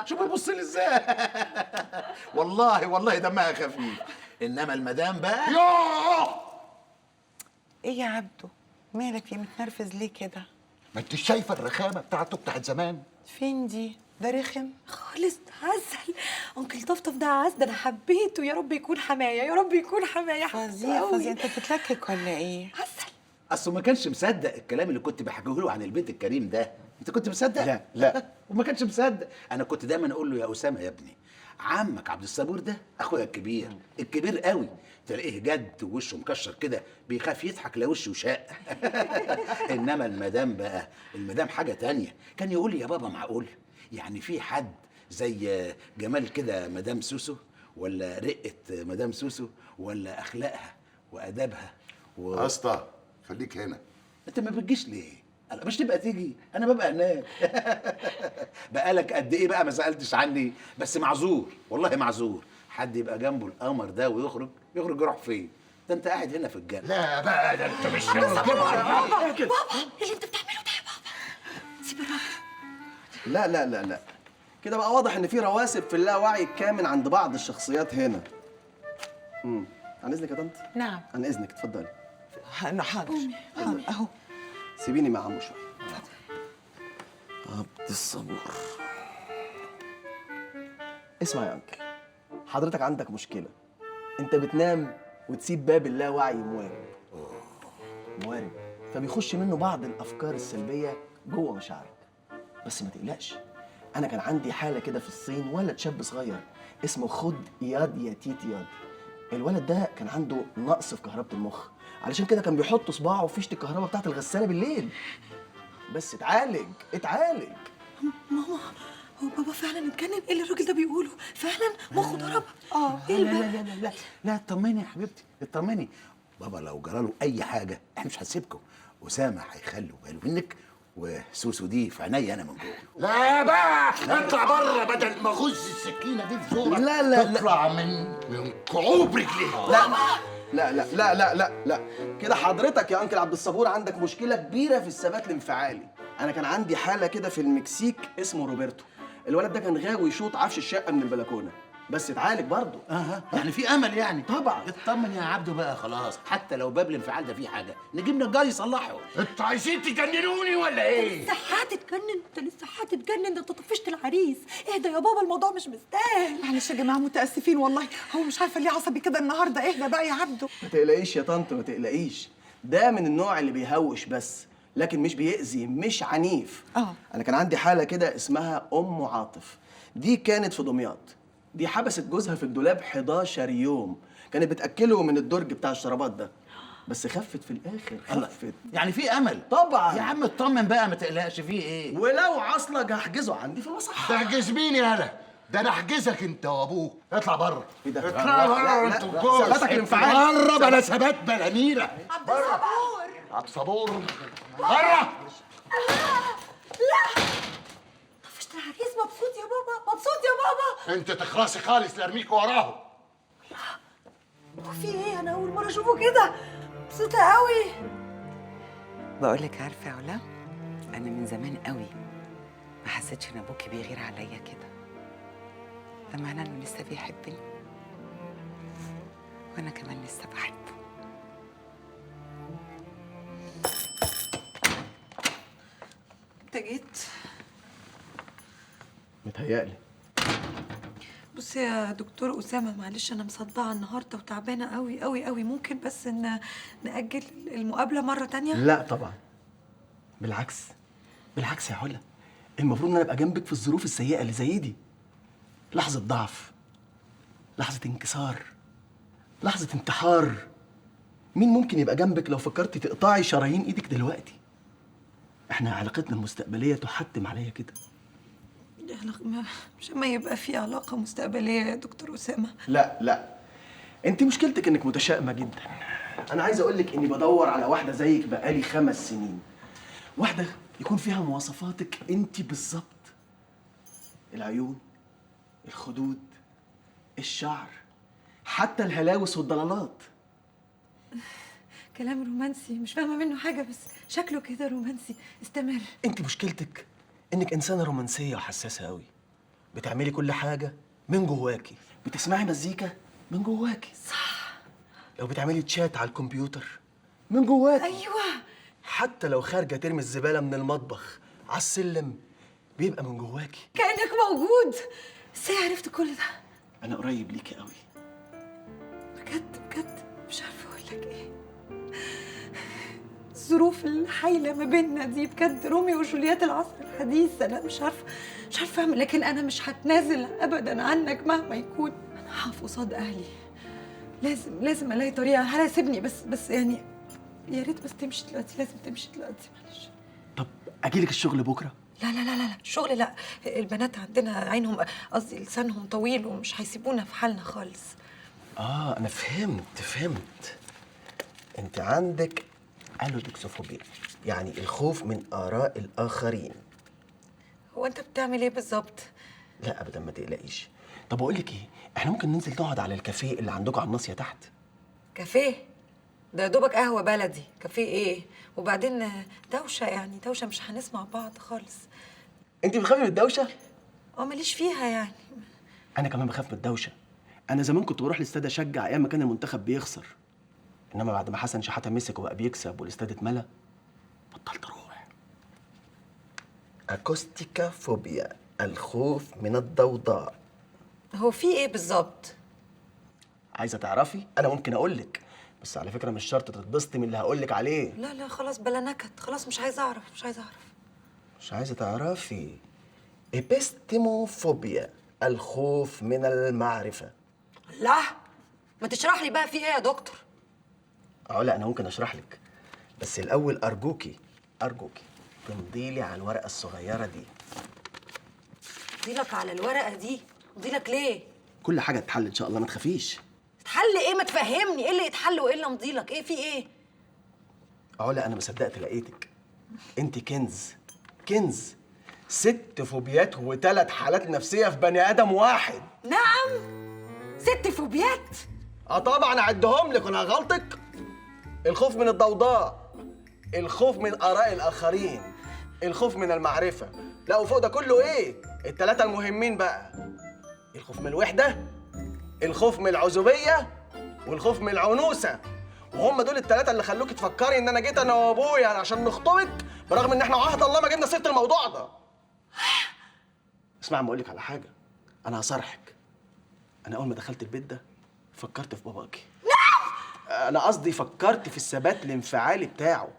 شوف بيبص لي ازاي. والله والله دمها خفيف. انما المدام بقى ياه. ايه يا عبده مالك يا متنرفز ليه كده؟ ما انت شايفه الرخامه بتاعته بتاعت زمان؟ فين دي؟ ده رخم خالص، ده عسل. uncle طفطف ده عسل، ده انا حبيته. يا رب يكون حماية، يا رب يكون حماية. فظيع فظيع. انت بتتلكك ولا ايه؟ عسل. اصله ما كانش مصدق الكلام اللي كنت بحكيه له عن البيت الكريم ده. انت كنت مصدق؟ لا لا وما كانش مصدق. انا كنت دايما اقول له يا اسامة يا ابني، عمك عبد الصبور ده اخويا الكبير، الكبير قوي، تلاقيه جد ووشه مكشر كده، بيخاف يضحك لا وشه شق. انما المدام بقى، المدام حاجة تانية. كان يقول لي يا بابا معقول يعني في حد زي جمال كده مدام سوسو، ولا رقه مدام سوسو، ولا اخلاقها وادابها اسطى خليك هنا. انت ما بتجيش ليه؟ مش تبقى تيجي، انا ببقى هناك. بقالك قد ايه بقى ما سالتش عني؟ بس معذور والله معذور، حد يبقى جنبه القمر ده ويخرج، يخرج يروح فين؟ ده انت قاعد هنا في الجنة. لا بقى ده انت مش بابا بابا اللي انت بتعمله ده يا بابا، سيب الراجل. لا لا لا لا كده بقى واضح ان في رواسب في اللاوعي الكامن عند بعض الشخصيات هنا. عن اذنك يا طنط. نعم عن اذنك، اتفضلي. انا حاضر حاضر اهو. سيبيني مع عمو شوية. عبد الصبور، اسمع يا انكل، حضرتك عندك مشكلة. انت بتنام وتسيب باب اللاوعي موارب موارب، فبيخش منه بعض الافكار السلبية جوه مشاعرك. بس ما تقلقش، انا كان عندي حاله كده في الصين، ولد شاب صغير اسمه خد ياد يا تيت ياد. الولد ده كان عنده نقص في كهربة المخ، علشان كده كان بيحط صباعه في فيشه الكهرباء بتاعت الغسالة بالليل. بس اتعالج اتعالج. ماما هو بابا فعلا اتجنن؟ ايه اللي الراجل ده بيقوله؟ فعلا مخه ضرب؟ ايه لا لا لا لا لا اطمني يا حبيبتي اطمني. بابا لو جراله اي حاجة احنا مش هنسيبكم. اسامة هيخلوا باله منك، وسوسو دي في عينيا انا من جوه. لا بقى اطلع بره بدل ما اغز السكينة دي في زورك. لا لا لا تطلع من كعوب رجليها. لا لا لا لا لا لا لا كده حضرتك يا انكل عبد الصبور عندك مشكلة كبيرة في الثبات الانفعالي. انا كان عندي حاله كده في المكسيك اسمه روبرتو. الولد ده كان غاوي يشوط عفش الشقة من البلكونه، بس اتعالج برضه. يعني في امل يعني. طبعا. اطمن يا عبده بقى خلاص، حتى لو باب الانفعال ده فيه حاجة نجيب نجار يصلحه. انتوا عايزين تجننوني ولا ايه؟ انت لسه هتتجنن، انت لسه هتتجنن، ده انت طفشت العريس. اهدى يا بابا الموضوع مش مستاهل. معلش يا جماعة متاسفين والله، هو مش عارفه ليه عصبي كده النهارده. اهدى بقى يا عبده. ما تقلقيش يا طنط ما تقلقيش، ده من النوع اللي بيهوش بس لكن مش بيأذي، مش عنيف. انا كان عندي حاله كده اسمها ام عاطف، دي كانت في دمياط. دي حبست جوزها في الدولاب 11 يوم، كانت بتأكله من الدرج بتاع الشرابات ده، بس خفت في الآخر، خفت. يعني في أمل. طبعا يا عم اطمن بقى ما تقلقش. فيه إيه؟ ولو عصلك هحجزه عندي في المصحة. تحجز مين يا هلا؟ ده أنا أحجزك أنت وأبوك. اطلع بره. إيه ده؟ اطلع بره أنت وجوزك. ثباتك الانفعالي. بره بلا ثبات بلا نيلة. عبد الصبور. عبد الصبور بره. لا طفشت العريس. مبسوط يا بابا، مبسوط يا بابا. انت تخلصي خالص لارميك وراهم. الله، هو في ايه؟ انا اول مرة اشوفه كده، مبسوطة قوي. بقول لك عارفه يا علا، انا من زمان قوي ما حسيتش ان ابوكي بيغير عليا كده. ده معناه انه لسه بيحبني. وانا كمان لسه بحبه. انت جيت؟ متهيألي. بص يا دكتور أسامة، معلش أنا مصدعة النهاردة وتعبانة قوي قوي قوي، ممكن بس إن نأجل المقابلة مرة تانية؟ لا طبعا، بالعكس بالعكس يا علا، المفروض إن أنا أبقى جنبك في الظروف السيئة اللي زي دي. لحظة ضعف، لحظة انكسار، لحظة انتحار. مين ممكن يبقى جنبك لو فكرتي تقطعي شرايين إيدك دلوقتي؟ إحنا علاقتنا المستقبلية تحتم عليا كده. مش ما يبقى في علاقة مستقبلية يا دكتور أسامة. لا لا، انت مشكلتك انك متشائمة جدا. أنا عايز أقول لك إني بدور على واحدة زيك بقالي 5 سنين، واحدة يكون فيها مواصفاتك انت بالظبط. العيون، الخدود، الشعر، حتى الهلاوس والضلالات. كلام رومانسي مش فاهمة منه حاجة، بس شكله كده رومانسي. استمر. انت مشكلتك انك انسانه رومانسية وحساسه قوي، بتعملي كل حاجة من جواكي، بتسمعي مزيكا من جواكي، صح؟ لو بتعملي تشات على الكمبيوتر من جواكي، ايوه، حتى لو خارجه ترمي الزبالة من المطبخ على السلم بيبقى من جواكي، كانك موجود. ازاي عرفت كل ده؟ انا قريب ليكي قوي بجد بجد، مش عارفه اقول لك ايه. الظروف الحايله ما بيننا دي بجد روميو وجولييت العصر الحديث. انا مش عارفه اعمل، لكن انا مش هتنازل ابدا عنك مهما يكون. انا هقف قصاد اهلي، لازم الاقي طريقه. هلا سيبني بس يعني يا ريت بس تمشي دلوقتي، لازم تمشي دلوقتي معلش. طب اجيلك الشغل بكره؟ لا لا لا لا الشغل لا، البنات عندنا عينهم، قصدي لسانهم طويل ومش هيسيبونا في حالنا خالص. انا فهمت. انت عندك allodoxophobia، يعني الخوف من آراء الآخرين. هو أنت بتعمل إيه بالظبط؟ لا أبداً ما تقلقيش. طب أقول لك إيه؟ إحنا ممكن ننزل نقعد على الكافيه اللي عندكم على الناصية تحت. كافيه؟ ده يا دوبك قهوة بلدي، كافيه إيه؟ وبعدين دوشة، يعني دوشة مش هنسمع بعض خالص. أنت بتخافي من الدوشة؟ ماليش فيها يعني. أنا كمان بخاف من الدوشة. أنا زمان كنت بروح الاستاد أشجع أيام ما كان المنتخب بيخسر. انما بعد ما حسن شحاته مسك وبقى بيكسب والاستاد اتملى بطلت اروح. acousticophobia، الخوف من الضوضاء. هو في ايه بالظبط؟ عايزه تعرفي؟ انا ممكن اقول لك، بس على فكرة مش شرط تتبسطي من اللي هقول لك عليه. لا لا خلاص بلا نكد، خلاص مش عايزه اعرف، مش عايزه اعرف. مش عايزه تعرفي؟ epistemophobia، الخوف من المعرفة. لا ما تشرح لي بقى في ايه يا دكتور؟ لا انا ممكن اشرح لك، بس الاول ارجوكي ارجوكي تمضي لي على الورقة الصغيرة دي. امضي لك على الورقة دي؟ امضي لك ليه؟ كل حاجة تتحل ان شاء الله، ما تخافيش. تتحل ايه؟ ما تفهمني ايه اللي يتحل وايه اللي امضي لك؟ ايه في ايه؟ علا انا ما صدقت لقيتك. انت كنز، كنز. 6 فوبيات و3 حالات نفسية في بني ادم واحد. نعم؟ 6 فوبيات؟ طبعا اعدهم لك وانا هغلطك. الخوف من الضوضاء، الخوف من آراء الآخرين، الخوف من المعرفة، لا وفوق ده كله إيه؟ ال3 المهمين بقى، الخوف من الوحدة، الخوف من العزوبية، والخوف من العنوسة. وهم دول ال3 اللي خلوك تفكري إن أنا جيت أنا وأبويا عشان نخطبك، برغم إن إحنا عهد الله ما جبنا سيرة الموضوع ده. اسمع ما أقول لك على حاجة، أنا هصارحك. أنا أول ما دخلت البيت ده فكرت في باباكي. أنا قصدي فكرت في الثبات الانفعالي بتاعه،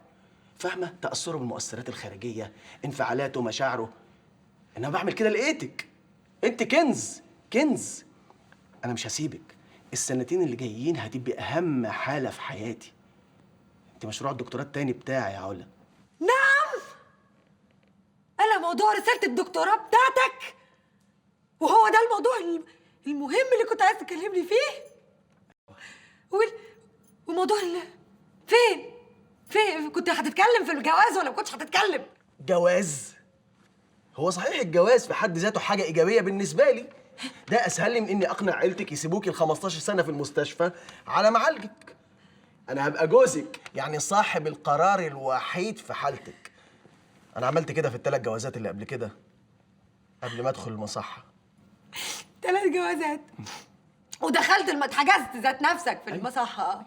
فاهمة؟ تأثره بالمؤثرات الخارجية، انفعالاته، مشاعره. أنا بعمل كده لقيتك. أنت كنز، كنز. أنا مش هسيبك. السنتين اللي جايين هتبقي أهم حالة في حياتي. أنت مشروع الدكتوراه التاني بتاعي يا علا. نعم؟ أنا موضوع رسالة الدكتوراه بتاعتك؟ وهو ده الموضوع المهم اللي كنت عايز تكلمني فيه؟ وموضوع فين؟ فين؟ كنت هتتكلم في الجواز ولا ما كنتش هتتكلم؟ جواز؟ هو صحيح الجواز في حد ذاته حاجة إيجابية بالنسبة لي، ده أسهل لي من إني أقنع عيلتك يسيبوكي ال 15 سنة في المستشفى على معالجك. أنا هبقى جوزك، يعني صاحب القرار الوحيد في حالتك. أنا عملت كده في ال3 جوازات اللي قبل كده، قبل ما أدخل المصحة. 3 جوازات؟ ودخلت اتحجزت ذات نفسك في المصحه.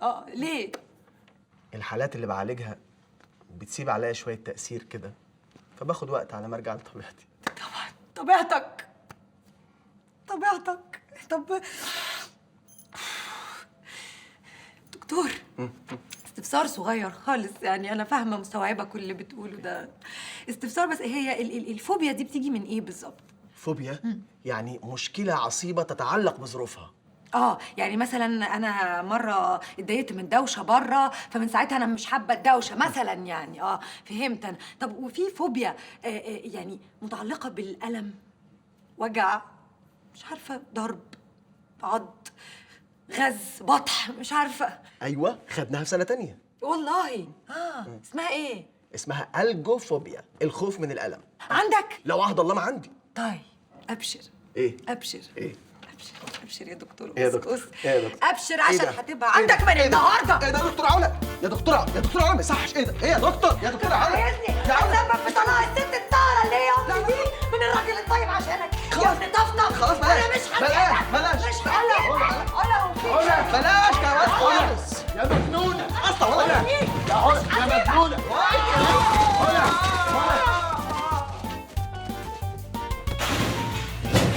اه ليه؟ الحالات اللي بعالجها بتسيب عليا شوية تاثير كده، فباخد وقت على ما ارجع لطبيعتي. طبعا طبيعتك طبيعتك. طب دكتور استفسار صغير خالص، يعني انا فاهمه مستوعبة كل اللي بتقوله ده، استفسار بس، هي الفوبيا دي بتيجي من ايه بالظبط؟ فوبيا يعني مشكلة عصيبة تتعلق بظروفها. يعني مثلا انا مرة اتضايقت من دوشه بره، فمن ساعتها انا مش حابة الدوشة مثلا يعني. فهمت انا. طب وفي فوبيا يعني متعلقه بالالم، وجع، مش عارفه، ضرب، عض، غز، بطح، مش عارفه. ايوه خدناها في سنة تانية. والله؟ اسمها ايه؟ اسمها algophobia، الخوف من الالم. عندك؟ لا وعهد الله ما عندي. طيب ابشر. ايه؟ ابشر. ايه؟ ابشر ابشر يا دكتور. ايه يا دكتور؟ ايه يا دكتور؟ ابشر عشان هتبقى عندك من النهارده. ايه ده يا دكتور علا؟ يا دكتور، يا دكتور علا ما يصحش. ايه ده؟ ايه يا دكتور؟ يا دكتور علا عايزني اسبب في طلاق الست الطاهرة اللي هي امي دي من الراجل الطيب عشانك يا ابن طفطف. خلاص بلاش، انا مش هسيبك، بلاش، مش هسيبك. علا بلاش كلام خالص يا مجنونة. اصلا علا يا علا يا مجنونة. علا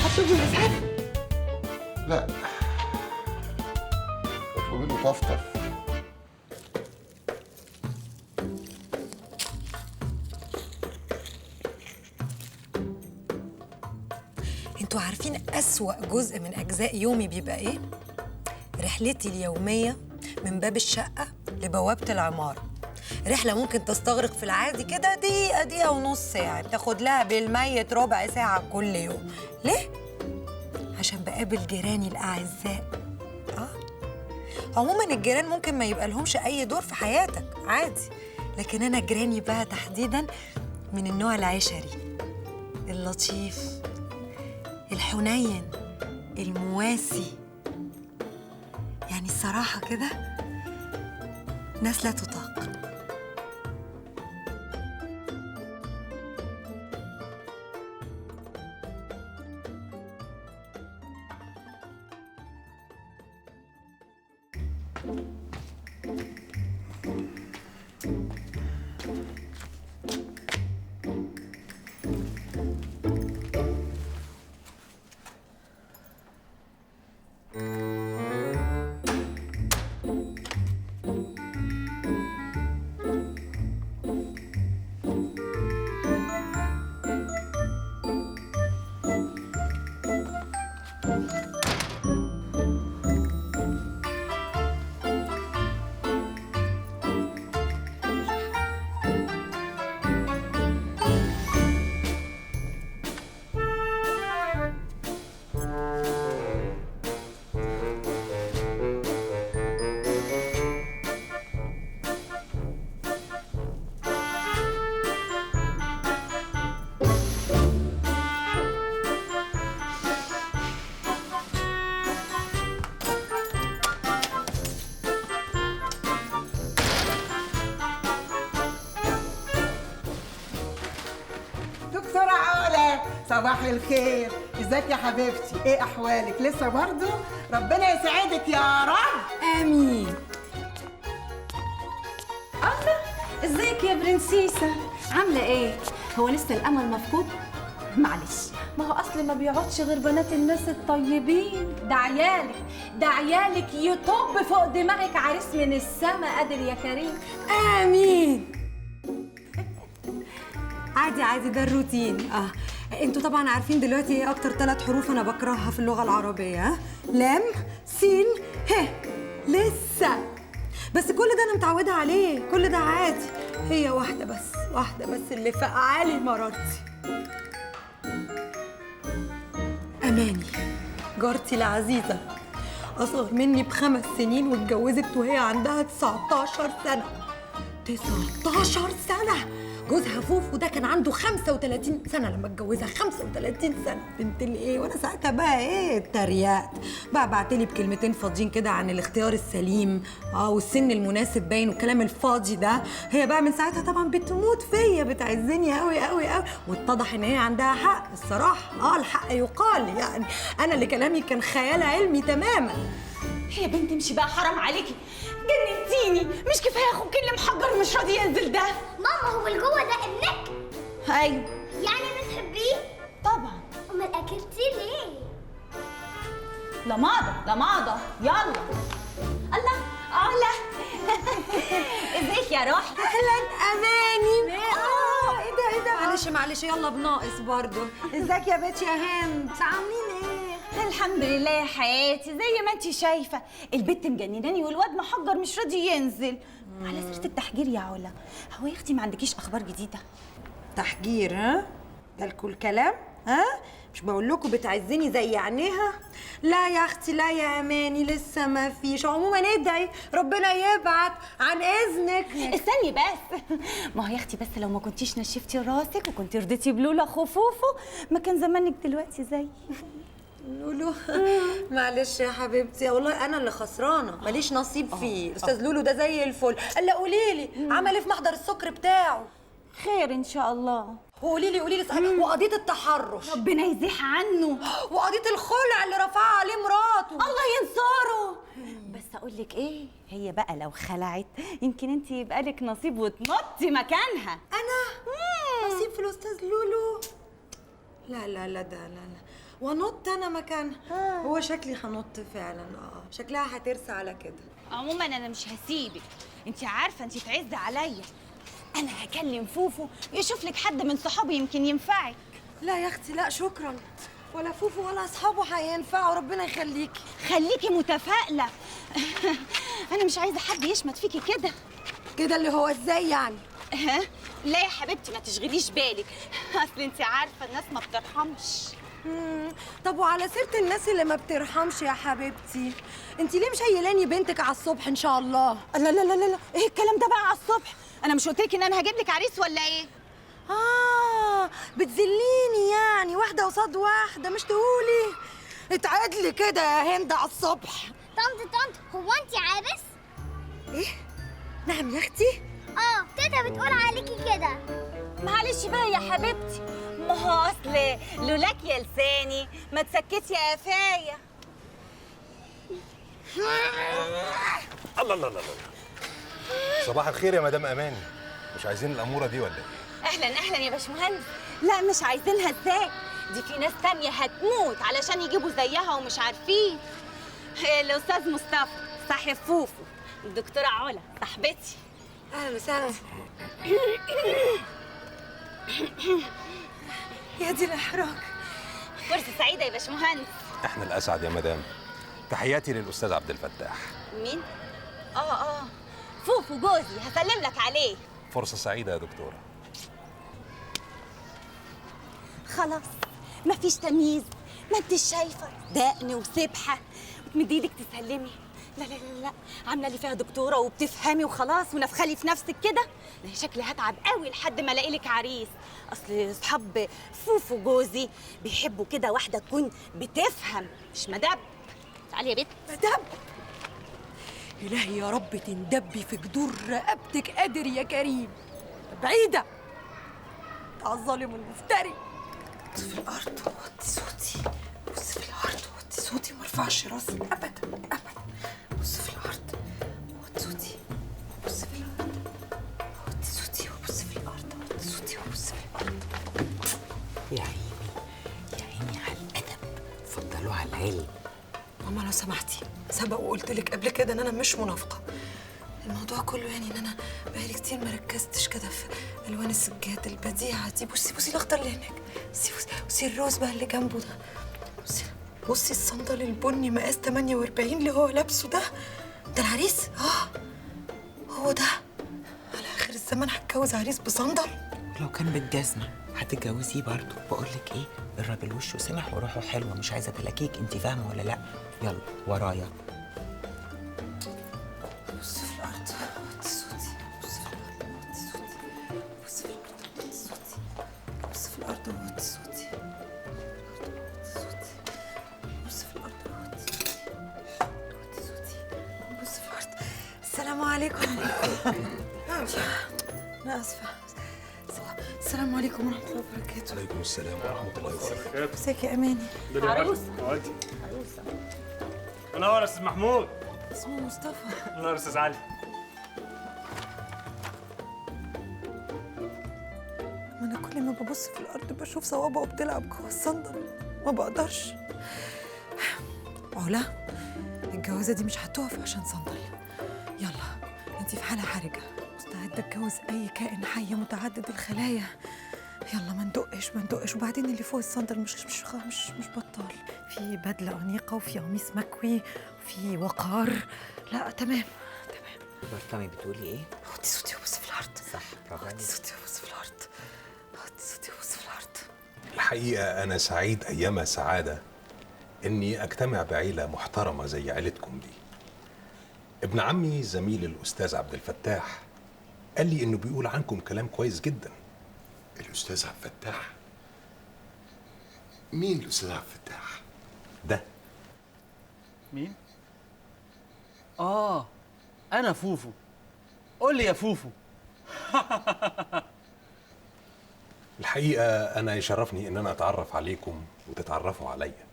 هتطلبي الاسعاف؟ لا اطلبي له طفطف. انتوا عارفين أسوأ جزء من أجزاء يومي بيبقى إيه؟ رحلتي اليومية من باب الشقة لبوابة العمارة. رحلة ممكن تستغرق في العادي كده دقيقة، دقيقة ونص، يعني بتاخد لها بالميت ربع ساعة كل يوم. ليه؟ عشان بقابل جيراني الأعزاء. عموما الجيران ممكن ما يبقى لهمش أي دور في حياتك عادي، لكن أنا جيراني بقى تحديدا من النوع العشري، اللطيف، الحنين، المواسي. يعني الصراحة كده ناس لا تطاق. صباح الخير، ازيك يا حبيبتي؟ ايه احوالك؟ لسه برضو؟ ربنا يسعدك يا رب. امين. الله، ازيك يا برنسيسه؟ عامله ايه؟ هو لسه الامل مفقود؟ معلش، ما هو اصل ما بيقعدش غير بنات الناس الطيبين. ده عيالك، ده عيالك يطب فوق دماغك عريس من السما قادر يا كريم. امين. عادي عادي، ده الروتين. انتوا طبعا عارفين دلوقتي ايه اكتر 3 حروف انا بكرهها في اللغة العربية؟ لام، سين، ه. لسه بس كل ده انا متعوده عليه، كل ده عادي. هي واحدة بس، واحدة بس اللي فقعالي مرارتي. اماني جارتي العزيزة، اصغر مني ب5 سنين واتجوزت وهي عندها 19 سنة. 19 سنة جوزها فوفو ده كان عنده 35 سنة لما اتجوزها، 35 سنة بنت الايه. وانا ساعتها بقى ايه اتريقت بقى، بعتلي بكلمتين فاضيين كده عن الاختيار السليم والسن المناسب باين والكلام الفاضي ده. هي بقى من ساعتها طبعا بتموت فيا، بتعزني قوي قوي قوي، واتضح ان هي عندها حق الصراحة. الحق يقال يعني، انا اللي كلامي كان خيال علمي تماما. يا بنت امشي بقى، حرام عليكي، جننتيني. مش كفاية اخوك اللي محجر مش راضي ينزل ده؟ ماما هو اللي جوه ده ابنك؟ ايوه. يعني بتحبيه؟ طبعا. امال اكلتيه ليه؟ لا ماضة لا ماضة، يلا. الله اهلا. ازيك يا روحي؟ اهلا اماني. ايه ده ايه ده؟ معلش معلش، يلا بناقص برضه. ازيك يا بنت يا هند، عاملين ايه؟ الحمد لله يا حياتي، زي ما انت شايفه البت مجنناني والواد محجر مش راضي ينزل. على سيره التحجير يا علا، هو يا اختي ما عندكيش اخبار جديدة؟ تحجير؟ ها ده الكل كلام؟ ها مش بقول لكم بتعزني زي عينيها؟ لا يا اختي، لا يا اماني، لسه ما فيش. عموما ادعي ربنا يبعت. عن اذنك. استني بس، ما هو يا اختي بس لو ما كنتيش نشفتي راسك وكنتي رضيتي بلولا خفوفه ما كان زمانك دلوقتي زي لولو. معلش يا حبيبتي، والله انا اللي خسرانة، ماليش نصيب فيه. الاستاذ لولو ده زي الفل. قال قولي لي عمل ايه في محضر السكر بتاعه؟ خير ان شاء الله. وقولي لي قولي لي صحيح، وقضية التحرش ربنا يزيح عنه، وقضية الخلع اللي رفعها عليه مراته الله ينصره. بس اقول لك ايه، هي بقى لو خلعت يمكن انت يبقى لك نصيب وتنطي مكانها. انا نصيب في الاستاذ لولو؟ لا لا لا، ده لا لا، وانط انا مكانها؟ هو شكلي هنط فعلا. شكلها هترسى على كده. عموما انا مش هسيبك، انت عارفه انت تعز عليا. انا هكلم فوفو يشوف لك حد من صحابي يمكن ينفعك. لا يا اختي لا شكرا، ولا فوفو ولا اصحابه هينفعوا، ربنا يخليكي. خليكي متفائلة. انا مش عايزه حد يشمت فيكي كده. كده اللي هو ازاي يعني؟ لا يا حبيبتي ما تشغليش بالك، اصل انت عارفه الناس ما بترحمش. طب وعلى سيره الناس اللي ما بترحمش يا حبيبتي، انت ليه مشيلاني بنتك على الصبح ان شاء الله؟ لا لا لا لا، ايه الكلام ده بقى على الصبح؟ انا مش قلت لك ان انا هجيب لك عريس ولا ايه؟ بتذليني يعني، واحدة قصاد واحدة، مش تقولي اتعدلي كده يا هند على الصبح. طنط طنط، هو انت عابس؟ ايه؟ نعم يا اختي؟ تيتا بتقول عليكي كده. معلش بقى يا حبيبتي، ما هو اصل لولاك يا لساني ما تسكتي يا قفايه. الله الله الله الله، صباح الخير يا مدام اماني. مش عايزين الاموره دي ولا ايه؟ اهلا اهلا يا باشمهندس. لا مش عايزينها ازاي؟ دي في ناس تانية هتموت علشان يجيبوا زيها ومش عارفين. الاستاذ مصطفى صاحب فوفو، الدكتورة علا صاحبتي. اهلا وسهلا. يا دي الاحراج. فرصة سعيدة يا باشمهندس. احنا الاسعد يا مدام. تحياتي للاستاذ عبد الفتاح. مين؟ فوفو جوزي، هسلم لك عليه. فرصة سعيدة يا دكتورة. خلاص مفيش تمييز، ما انت شايفه دقن وسبحه وتمدي ايدك تسلمي. لا لا لا لا، عامله لي فيها دكتورة وبتفهمي وخلاص ونفخلي في نفسك كده. ده شكلي هتعب قوي لحد ما الاقي لك عريس. اصل اصحاب فوفو جوزي بيحبوا كده واحدة تكون بتفهم مش مدب. تعالي يا بت. مدب؟ إلهي يا رب تندبي في جدور رقبتك قادر يا كريم. بعيدة على الظالم والمفتري. بص في الأرض وطي صوتي، بص في الأرض وطي صوتي، ما ارفعش راسي أبدا أبدا. بص في الأرض وطي صوتي، بص في الأرض وطي صوتي، وبص في الأرض وطي صوتي، وبص في الأرض. يا عيني يا عيني على الأدب، فضلوا على العلم. ماما لو سمحتي، سبق وقلت لك قبل كده ان انا مش منافقه. الموضوع كله يعني ان انا بقالي كتير ما ركزتش كده في الوان السجاد البديعة دي. بصي بصي الاخضر اللي هناك، بصي بصي الروز بقى اللي جنبه ده، بصي بصي الصندل البني مقاس 48 اللي هو لابسه ده، ده العريس؟ هو ده. على اخر الزمن هتجوز عريس بصندل؟ لو كان بالجزمه هتتجوزيه برضه. بقول لك ايه، الراجل وشه سمح وروحه حلوة، مش عايزه تلاكيك، انت فاهمه ولا لا؟ يلا ورايا. بص في الارض وطي صوتي، بص في الارض وطي صوتي، بص في الارض عليكم. انا اسفه. السلام عليكم ورحمة الله وبركاته. عليكم السلام ورحمة الله وبركاته. ازيك يا اماني؟ عروسه. عروسه. منور يا استاذ محمود. اسمه مصطفى. منور يا استاذ علي. ما انا كل ما ببص في الارض بشوف صوابعه بتلعب جوه الصندل، ما بقدرش. علا، الجوازه دي مش هتقف عشان صندل. يلا انتي في حاله حرجه، مستعدة اتجوز اي كائن حي متعدد الخلايا. يلا ما ندقش ما ندقش. وبعدين اللي فوق الصندل مش مش مش مش بطال، في بدله انيقه وفي قميص مكوي وفي وقار. لا تمام تمام. برطمي بتقولي ايه؟ وطي صوتي وبص في الارض. صح، برافو عليك. وطي صوتي وبص في الارض. وطي صوتي وبص في الارض. الحقيقة انا سعيد ايما سعادة اني اجتمع بعيله محترمه زي عيلتكم دي. ابن عمي زميل الاستاذ عبد الفتاح قال لي انه بيقول عنكم كلام كويس جدا. الاستاذ عبد الفتاح؟ مين الاستاذ عبد الفتاح؟ ده مين؟ انا فوفو. قول لي يا فوفو. الحقيقة انا يشرفني ان انا اتعرف عليكم وتتعرفوا عليا.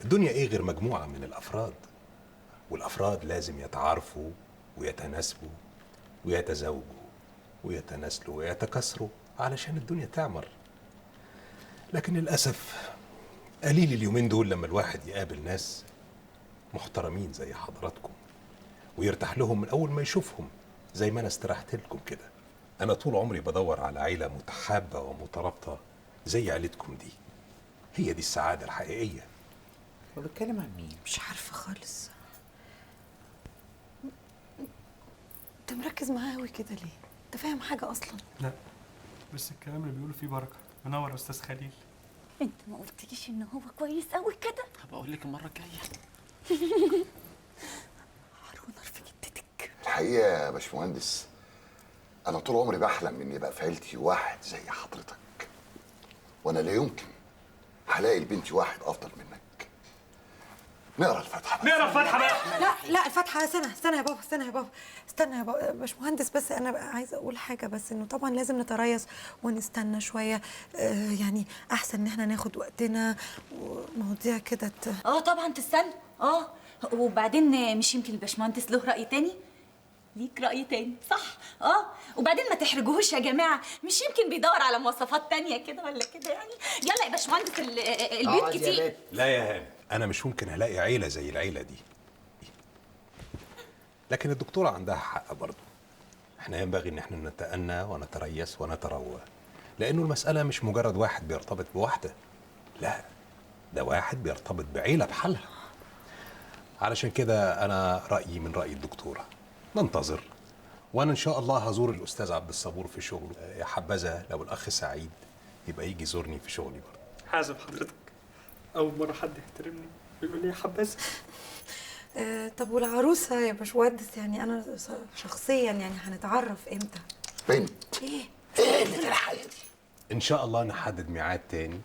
الدنيا ايه غير مجموعة من الافراد، والافراد لازم يتعارفوا ويتناسبوا ويتزوجوا ويتناسلوا ويتكاثروا علشان الدنيا تعمر. لكن للأسف قليل اليومين دول لما الواحد يقابل ناس محترمين زي حضراتكم ويرتاح لهم من أول ما يشوفهم زي ما أنا استريحت لكم كده. أنا طول عمري بدور على عيلة متحابة ومترابطة زي عيلتكم دي. هي دي السعادة الحقيقية. هو بيتكلم عن مين؟ مش عارفة خالص. أنت مركز معاه أوي كده ليه؟ أنت فاهم حاجة أصلاً؟ لا بس الكلام اللي بيقوله فيه بركة. منور يا أستاذ خليل. أنت ما قلتليش إن هو كويس أوي كده؟ هبقى أقول لك المرة الجاية. هارون في جدتك. الحقيقة يا باشمهندس أنا طول عمري بحلم إن يبقى في عيلتي واحد زي حضرتك، وأنا لا يمكن هلاقي لبنتي واحد أفضل منك. نقرا الفاتحة بقى. نقرا الفاتحة بقى. لا لا الفاتحة، استنى استنى يا بابا، استنى يا بابا، استنى يا بابا باشمهندس. بس انا بقى عايزه اقول حاجة، بس انه طبعا لازم نتريث ونستنى شوية. يعني احسن ان احنا ناخد وقتنا ومواضيع كده. طبعا تستنى. وبعدين مش يمكن الباشمهندس له راي تاني؟ ليك رأي تاني صح؟ وبعدين ما تحرجوهوش يا جماعة، مش يمكن بيدور على مواصفات تانية كده ولا كده يعني. يلا يا باشمهندس البيوت كتير. لا يا هاني، أنا مش ممكن هلاقي عيلة زي العيلة دي. لكن الدكتورة عندها حق برضه. احنا ينبغي إن احنا نتأنى ونتريث ونتروى، لأنه المسألة مش مجرد واحد بيرتبط بواحدة، لا ده واحد بيرتبط بعيلة بحالها. علشان كده أنا رأيي من رأي الدكتورة، ننتظر. وانا ان شاء الله هزور الاستاذ عبد الصبور في شغله. يا حبذا لو الاخ سعيد يبقى يجي يزورني في شغلي برضه. حازم حضرتك اول مرة حد يحترمني ويقول لي يا حبذا. طب والعروسه يا باشمهندس، يعني انا شخصيا يعني هنتعرف امتى؟ بنت ايه؟ ايه اللي الحياة دي؟ ان شاء الله نحدد ميعاد تاني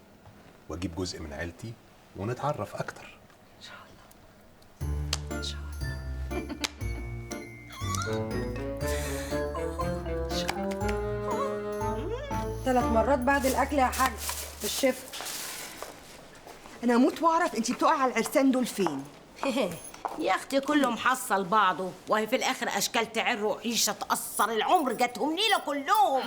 واجيب جزء من عيلتي ونتعرف اكتر. ان شاء الله ان شاء الله. 3 مرات بعد الاكل يا حاج بالشفا. انا اموت واعرف انتي بتقعي على العرسان دول فين. يا اختي كله محصل بعضه، وهي في الاخر اشكال تعر وعيشه تقصر العمر، جاتهم نيله كلهم.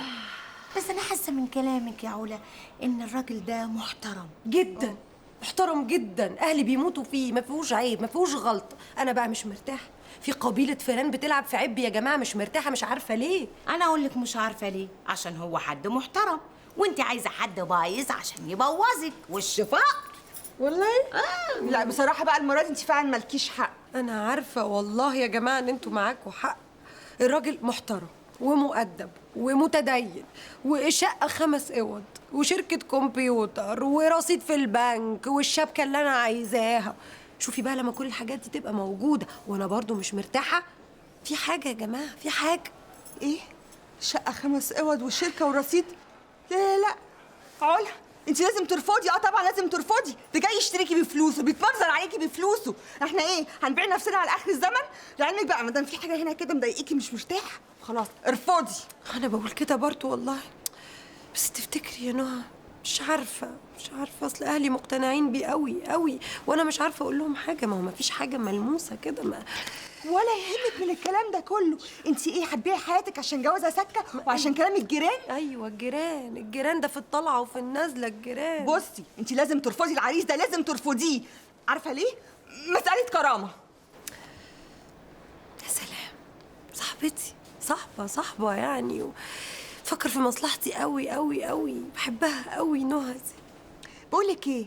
بس انا حاسه من كلامك يا علا ان الراجل ده محترم جدا. محترم جدا، اهلي بيموتوا فيه، ما فيهوش عيب ما فيهوش غلط. انا بقى مش مرتاحة، في قبيلة فيران بتلعب في عبي يا جماعة، مش مرتاحة مش عارفه ليه. انا اقول لك مش عارفه ليه، عشان هو حد محترم وانت عايزه حد بايظ عشان يبوظك والشفاء. والله لا بصراحة بقى المرة دي انت فعلا مالكيش حق. انا عارفه والله يا جماعة ان انتوا معاكوا حق. الراجل محترم ومؤدب ومتدين وشقه 5 اوض وشركه كمبيوتر ورصيد في البنك والشبكة اللي انا عايزاها. شوفي بقى لما كل الحاجات دي تبقى موجودة وانا برضو مش مرتاحة، في حاجة يا جماعة، في حاجة. ايه؟ شقه 5 اوض وشركه ورصيد؟ لا لا لا علا انت لازم ترفضي. طبعا لازم ترفضي، ده جاي يشتري بيشتريكي بفلوسه، بيتمنظر عليكي بفلوسه. احنا ايه، هنبيع نفسنا على اخر الزمن؟ لعلمك بقى ما دام في حاجة هنا كده مضايقاكي مش مرتاحة، خلاص ارفضي. انا بقول كده برضه والله، بس تفتكري يا نهى؟ مش عارفه مش عارفه، اصل اهلي مقتنعين بيه قوي قوي، وانا مش عارفه اقول لهم حاجة، ما هو ما فيش حاجة ملموسة كده. ما ولا يهمك من الكلام ده كله. انت ايه، هتبيعي حياتك عشان جوازه سكة وعشان كلام الجيران؟ ايوه الجيران، الجيران ده في الطلعة وفي النازلة الجيران. بصي انت لازم ترفضي العريس ده، لازم ترفضيه. عارفه ليه؟ مسالة كرامة. يا سلام، صاحبتي، صاحبه صاحبه يعني، فكر في مصلحتي قوي قوي قوي، بحبها قوي نهى دي. بقول لك ايه،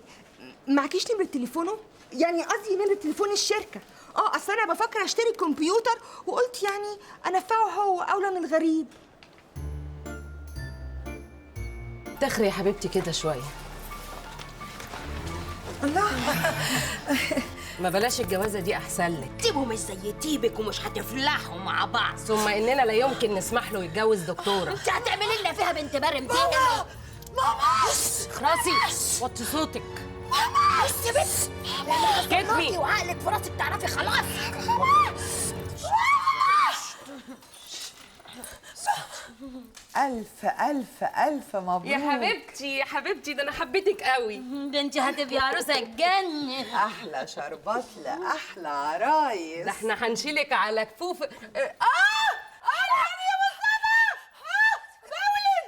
معكيش نمره تليفونه؟ يعني قصدي نمره تليفون الشركة. اصل انا بفكر اشتري كمبيوتر، وقلت يعني انفعه هو اولى من الغريب. تخري يا حبيبتي كده شوية. الله، ما بلاش الجوازه دي احسن لك. تيبه مش زي تيبك ومش هتفلحوا مع بعض. ثم اننا لا يمكن نسمح له يتجوز دكتورة. انت هتعملي لنا فيها بنت برم دي؟ ماما ماما، اخرسي، وطي صوتك. ماما بس بس، كتمي وعقلك في راسك تعرفي خلاص. ألف ألف ألف مبروك يا حبيبتي يا حبيبتي، ده أنا حبيتك قوي. ده أنت هتبقي عروسة تجنن. أحلى شربات لأحلى عرايس. ده احنا هنشيلك على كفوف. الحقني يا مصطفى، بولد،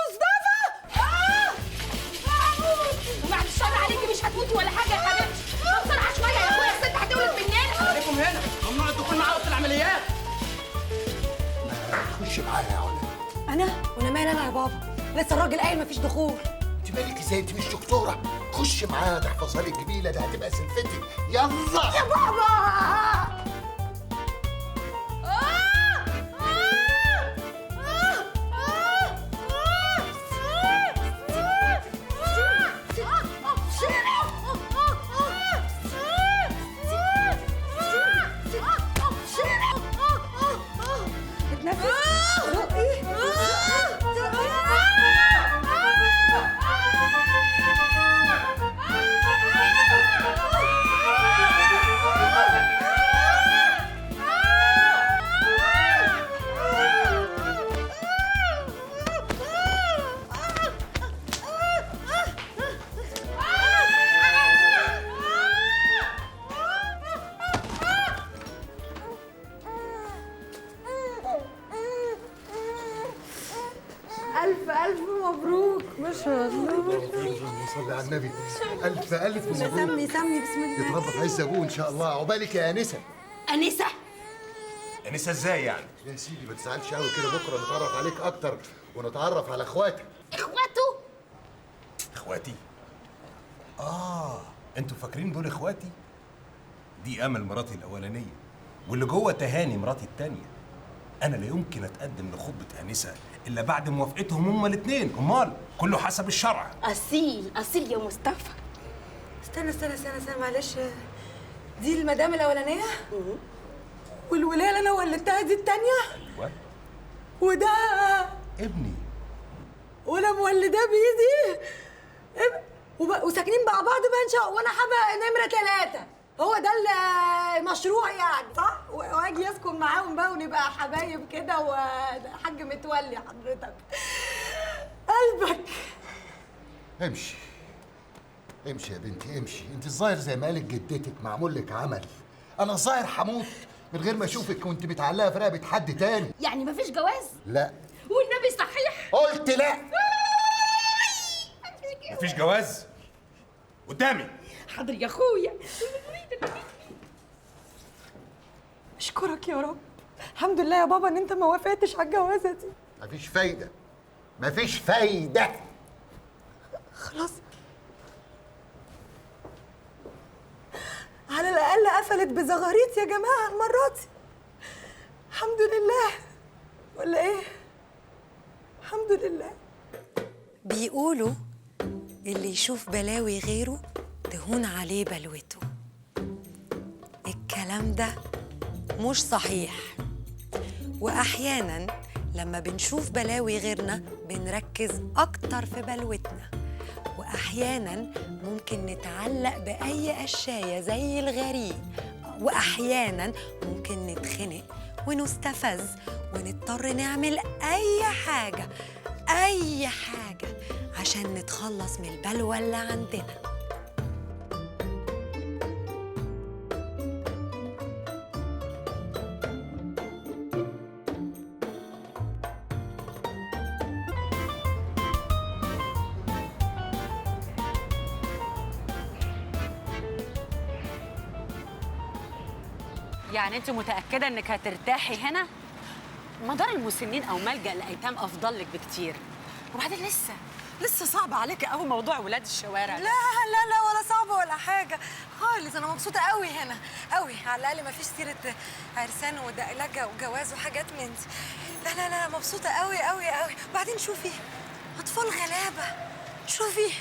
مصطفى، وبعد الشر عليكي مش هتموتي ولا حاجة يا حبيبتي. بسرعة شوية يا أخويا، الست هتولد مننا. عليكم هنا، ممنوع الدخول معاه أوضة العمليات. خش معايا يا علا. انا؟ وانا مالي انا يا بابا؟ لسه الراجل قايل مفيش دخول. انت مالك ازاي؟ انت مش دكتورة؟ خش معاها تحفظها لي الجميلة، ده هتبقى سلفتك. يلا يا بابا. ألف ألف مبروك، ما شاء الله. اللهم صل على النبي. ألف ألف مبروك. سمي سمي بسم الله. يتربى في عز أبوه إن شاء الله. عقبالك يا أنسة. أنسة؟ أنسة إزاي يعني؟ يا سيدي ما تزعلش قوي كده، بكرة نتعرف عليك أكتر ونتعرف على إخواتك. إخواته؟ إخواتي؟ أنتوا فاكرين دول إخواتي؟ دي أمل مراتي الأولانية، واللي جوه تهاني مراتي التانية. أنا لا يمكن أتقدم لخطبة أنسة إلا بعد موافقتهم هما الاتنين، أمال كله حسب الشرع. أصيل أصيل يا مصطفى. استنى استنى استنى استنى معلش، دي المدام الأولانية؟ والولاية اللي أنا ولدتها دي التانية؟ أيوه. وده ابني. وأنا مولداه بإيدي، وساكنين مع بعض بقى إن شاء الله، وأنا حابة نمرة 3. هو ده المشروع يعني، صح؟ واجي اسكن معاهم بقى ونبقى حبايب كده، وحاج متولي حضرتك. قلبك. امشي امشي يا بنتي امشي، انت الظاهر زي ما قالت جدتك معمول لك عمل. انا الظاهر هموت من غير ما اشوفك وانت متعلقه في رقبة حد تاني. يعني مفيش جواز؟ لا. والنبي صحيح؟ قلت لا. مفيش جواز؟ قدامي. حاضر يا اخويا. اشكرك يا رب، الحمد لله يا بابا ان انت ما وافقتش على الجوازه دي. مفيش فايده، مفيش فايده. خلاص، على الاقل قفلت بزغاريت يا جماعة المرة دي. الحمد لله، ولا ايه؟ الحمد لله. بيقولوا اللي يشوف بلاوي غيره تهون عليه بلوته. الكلام ده مش صحيح، وأحياناً لما بنشوف بلاوي غيرنا بنركز أكتر في بلوتنا، وأحياناً واحيانا ممكن نتعلق باي قشايه زي الغريق، واحيانا ممكن نتخنق ونستفز ونضطر نعمل اي حاجة اي حاجة عشان نتخلص من البلوى اللي عندنا. يعني انت متأكدة انك هترتاحي هنا؟ مدار المسنين او ملجأ الايتام افضل لك بكتير. وبعدين لسه صعب عليك قوي موضوع ولاد الشوارع. لا لا لا، ولا صعب ولا حاجة خالص، انا مبسوطة قوي هنا قوي، على الاقل ما فيش سيرة عرسان ودقلجة وجواز وحاجات من دي. لا لا لا، مبسوطة قوي قوي قوي. وبعدين شوفي اطفال غلابة، شوفي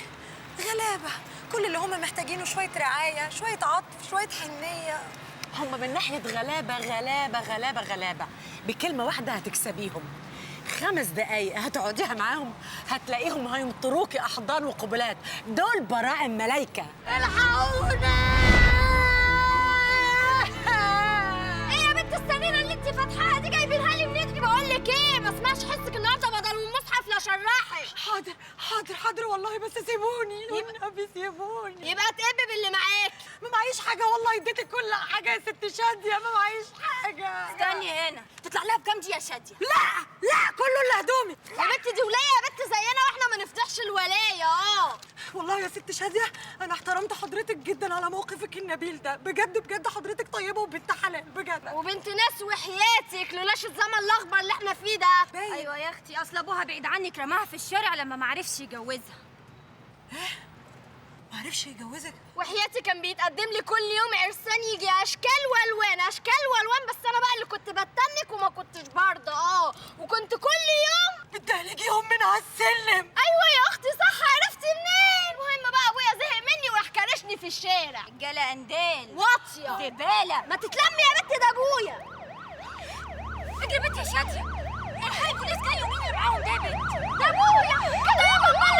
غلابة، كل اللي هم محتاجينه شوية رعاية، شوية عطف، شوية حنية. هم من ناحية غلابة غلابة غلابة غلابة، بكلمة واحدة هتكسبيهم. 5 دقايق هتقعديها معاهم هتلاقيهم هيمطروكي أحضان وقبلات، دول براعم ملايكة. الحقونا! ايه يا بنت السنينة اللي انت فاتحاها دي جايبينها لي منين دي؟ بقول لك ايه، ما اسمعش حسك النهارده بدل المصحف لا شرحك. حاضر حاضر حاضر والله، بس سيبوني والنبي سيبوني. يبقى تقب باللي معاك. ما معيش حاجة والله، اديتك كل حاجة يا ست شادية، ما معيش حاجة. استني هنا، تطلع لها بكام دي يا شادية؟ لا لا، كله اللي هدومي. يا بنت دي ولاية يا بنت زينا، واحنا ما نفضحش الولاية. والله يا ست شادية أنا احترمت حضرتك جدا على موقفك النبيل ده، بجد بجد حضرتك طيبة وبنت حلال بجد. وبنت ناس وحياتك، لولاش الزمن الأخضر اللي احنا فيه ده. أيوة يا أختي، أصل أبوها بعيد عنك رماها في الشارع لما ما عرفش يجوزها. إيه؟ ما عرفش يجوزك؟ وحياتي كان بيتقدم لي كل يوم عرسان يجي اشكال والوان اشكال والوان، بس انا بقى اللي كنت بتنك وما كنتش برضه. وكنت كل يوم بتهلكيهم من على السلم. ايوه يا اختي صح، عرفتي منين؟ المهم بقى ابويا زهق مني وراح كرشني في الشارع. رجاله اندال واطية زبالة. ما تتلمي يا بنت، ده ابويا. اجري بنت يا شاديه، الحقي البوليس جاي، ومين اللي معاهم ده يا بنت؟ ده ابويا كده يا ماما.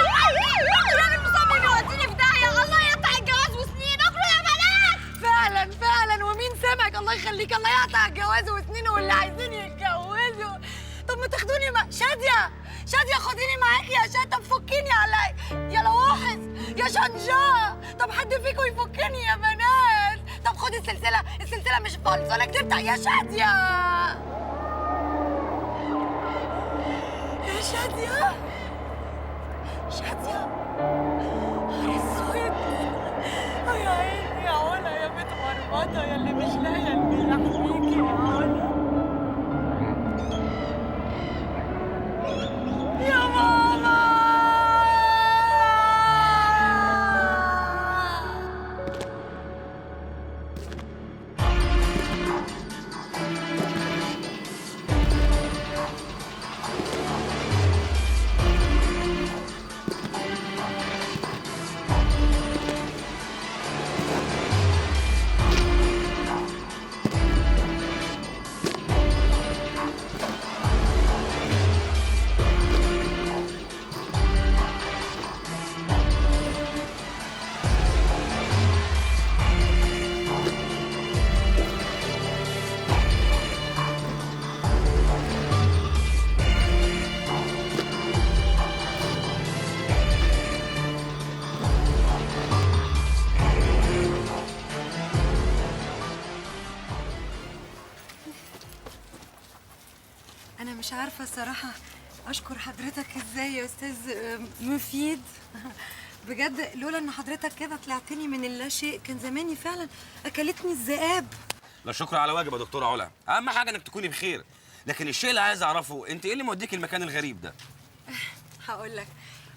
الراجل مصمم يوديني في داهية، الله يقطع الجواز وسنين. اجروا يا بنات. فعلا فعلا، ومين سمعك؟ الله يخليك، الله يقطع الجواز وسنين واللي عايزين يتجوزوا. طب ما تاخدوني شاديه شاديه خديني معاكي يا شاديه. طب فكيني علي يا لواحظ يا شنجاه. طب حد فيكم يفكني يا بنات. طب خدي السلسلة، السلسلة مش فالص ولا كدبت يا شاديه. يا شاديه شاديه، نهار اسود. يا عيني يا علا، يا بنت مرمطه، يا اللي مش لاقيه اللي يحميكي يا علا. يا ماما. أنا مش عارفة الصراحة أشكر حضرتك إزاي يا أستاذ مفيد. بجد لولا إن حضرتك كده طلعتني من اللاشيء كان زماني فعلا أكلتني الذئاب. لا شكر على واجب يا دكتورة علا، أهم حاجة إنك تكوني بخير، لكن الشيء اللي عايز أعرفه أنت إيه اللي موديك المكان الغريب ده؟ هقول لك،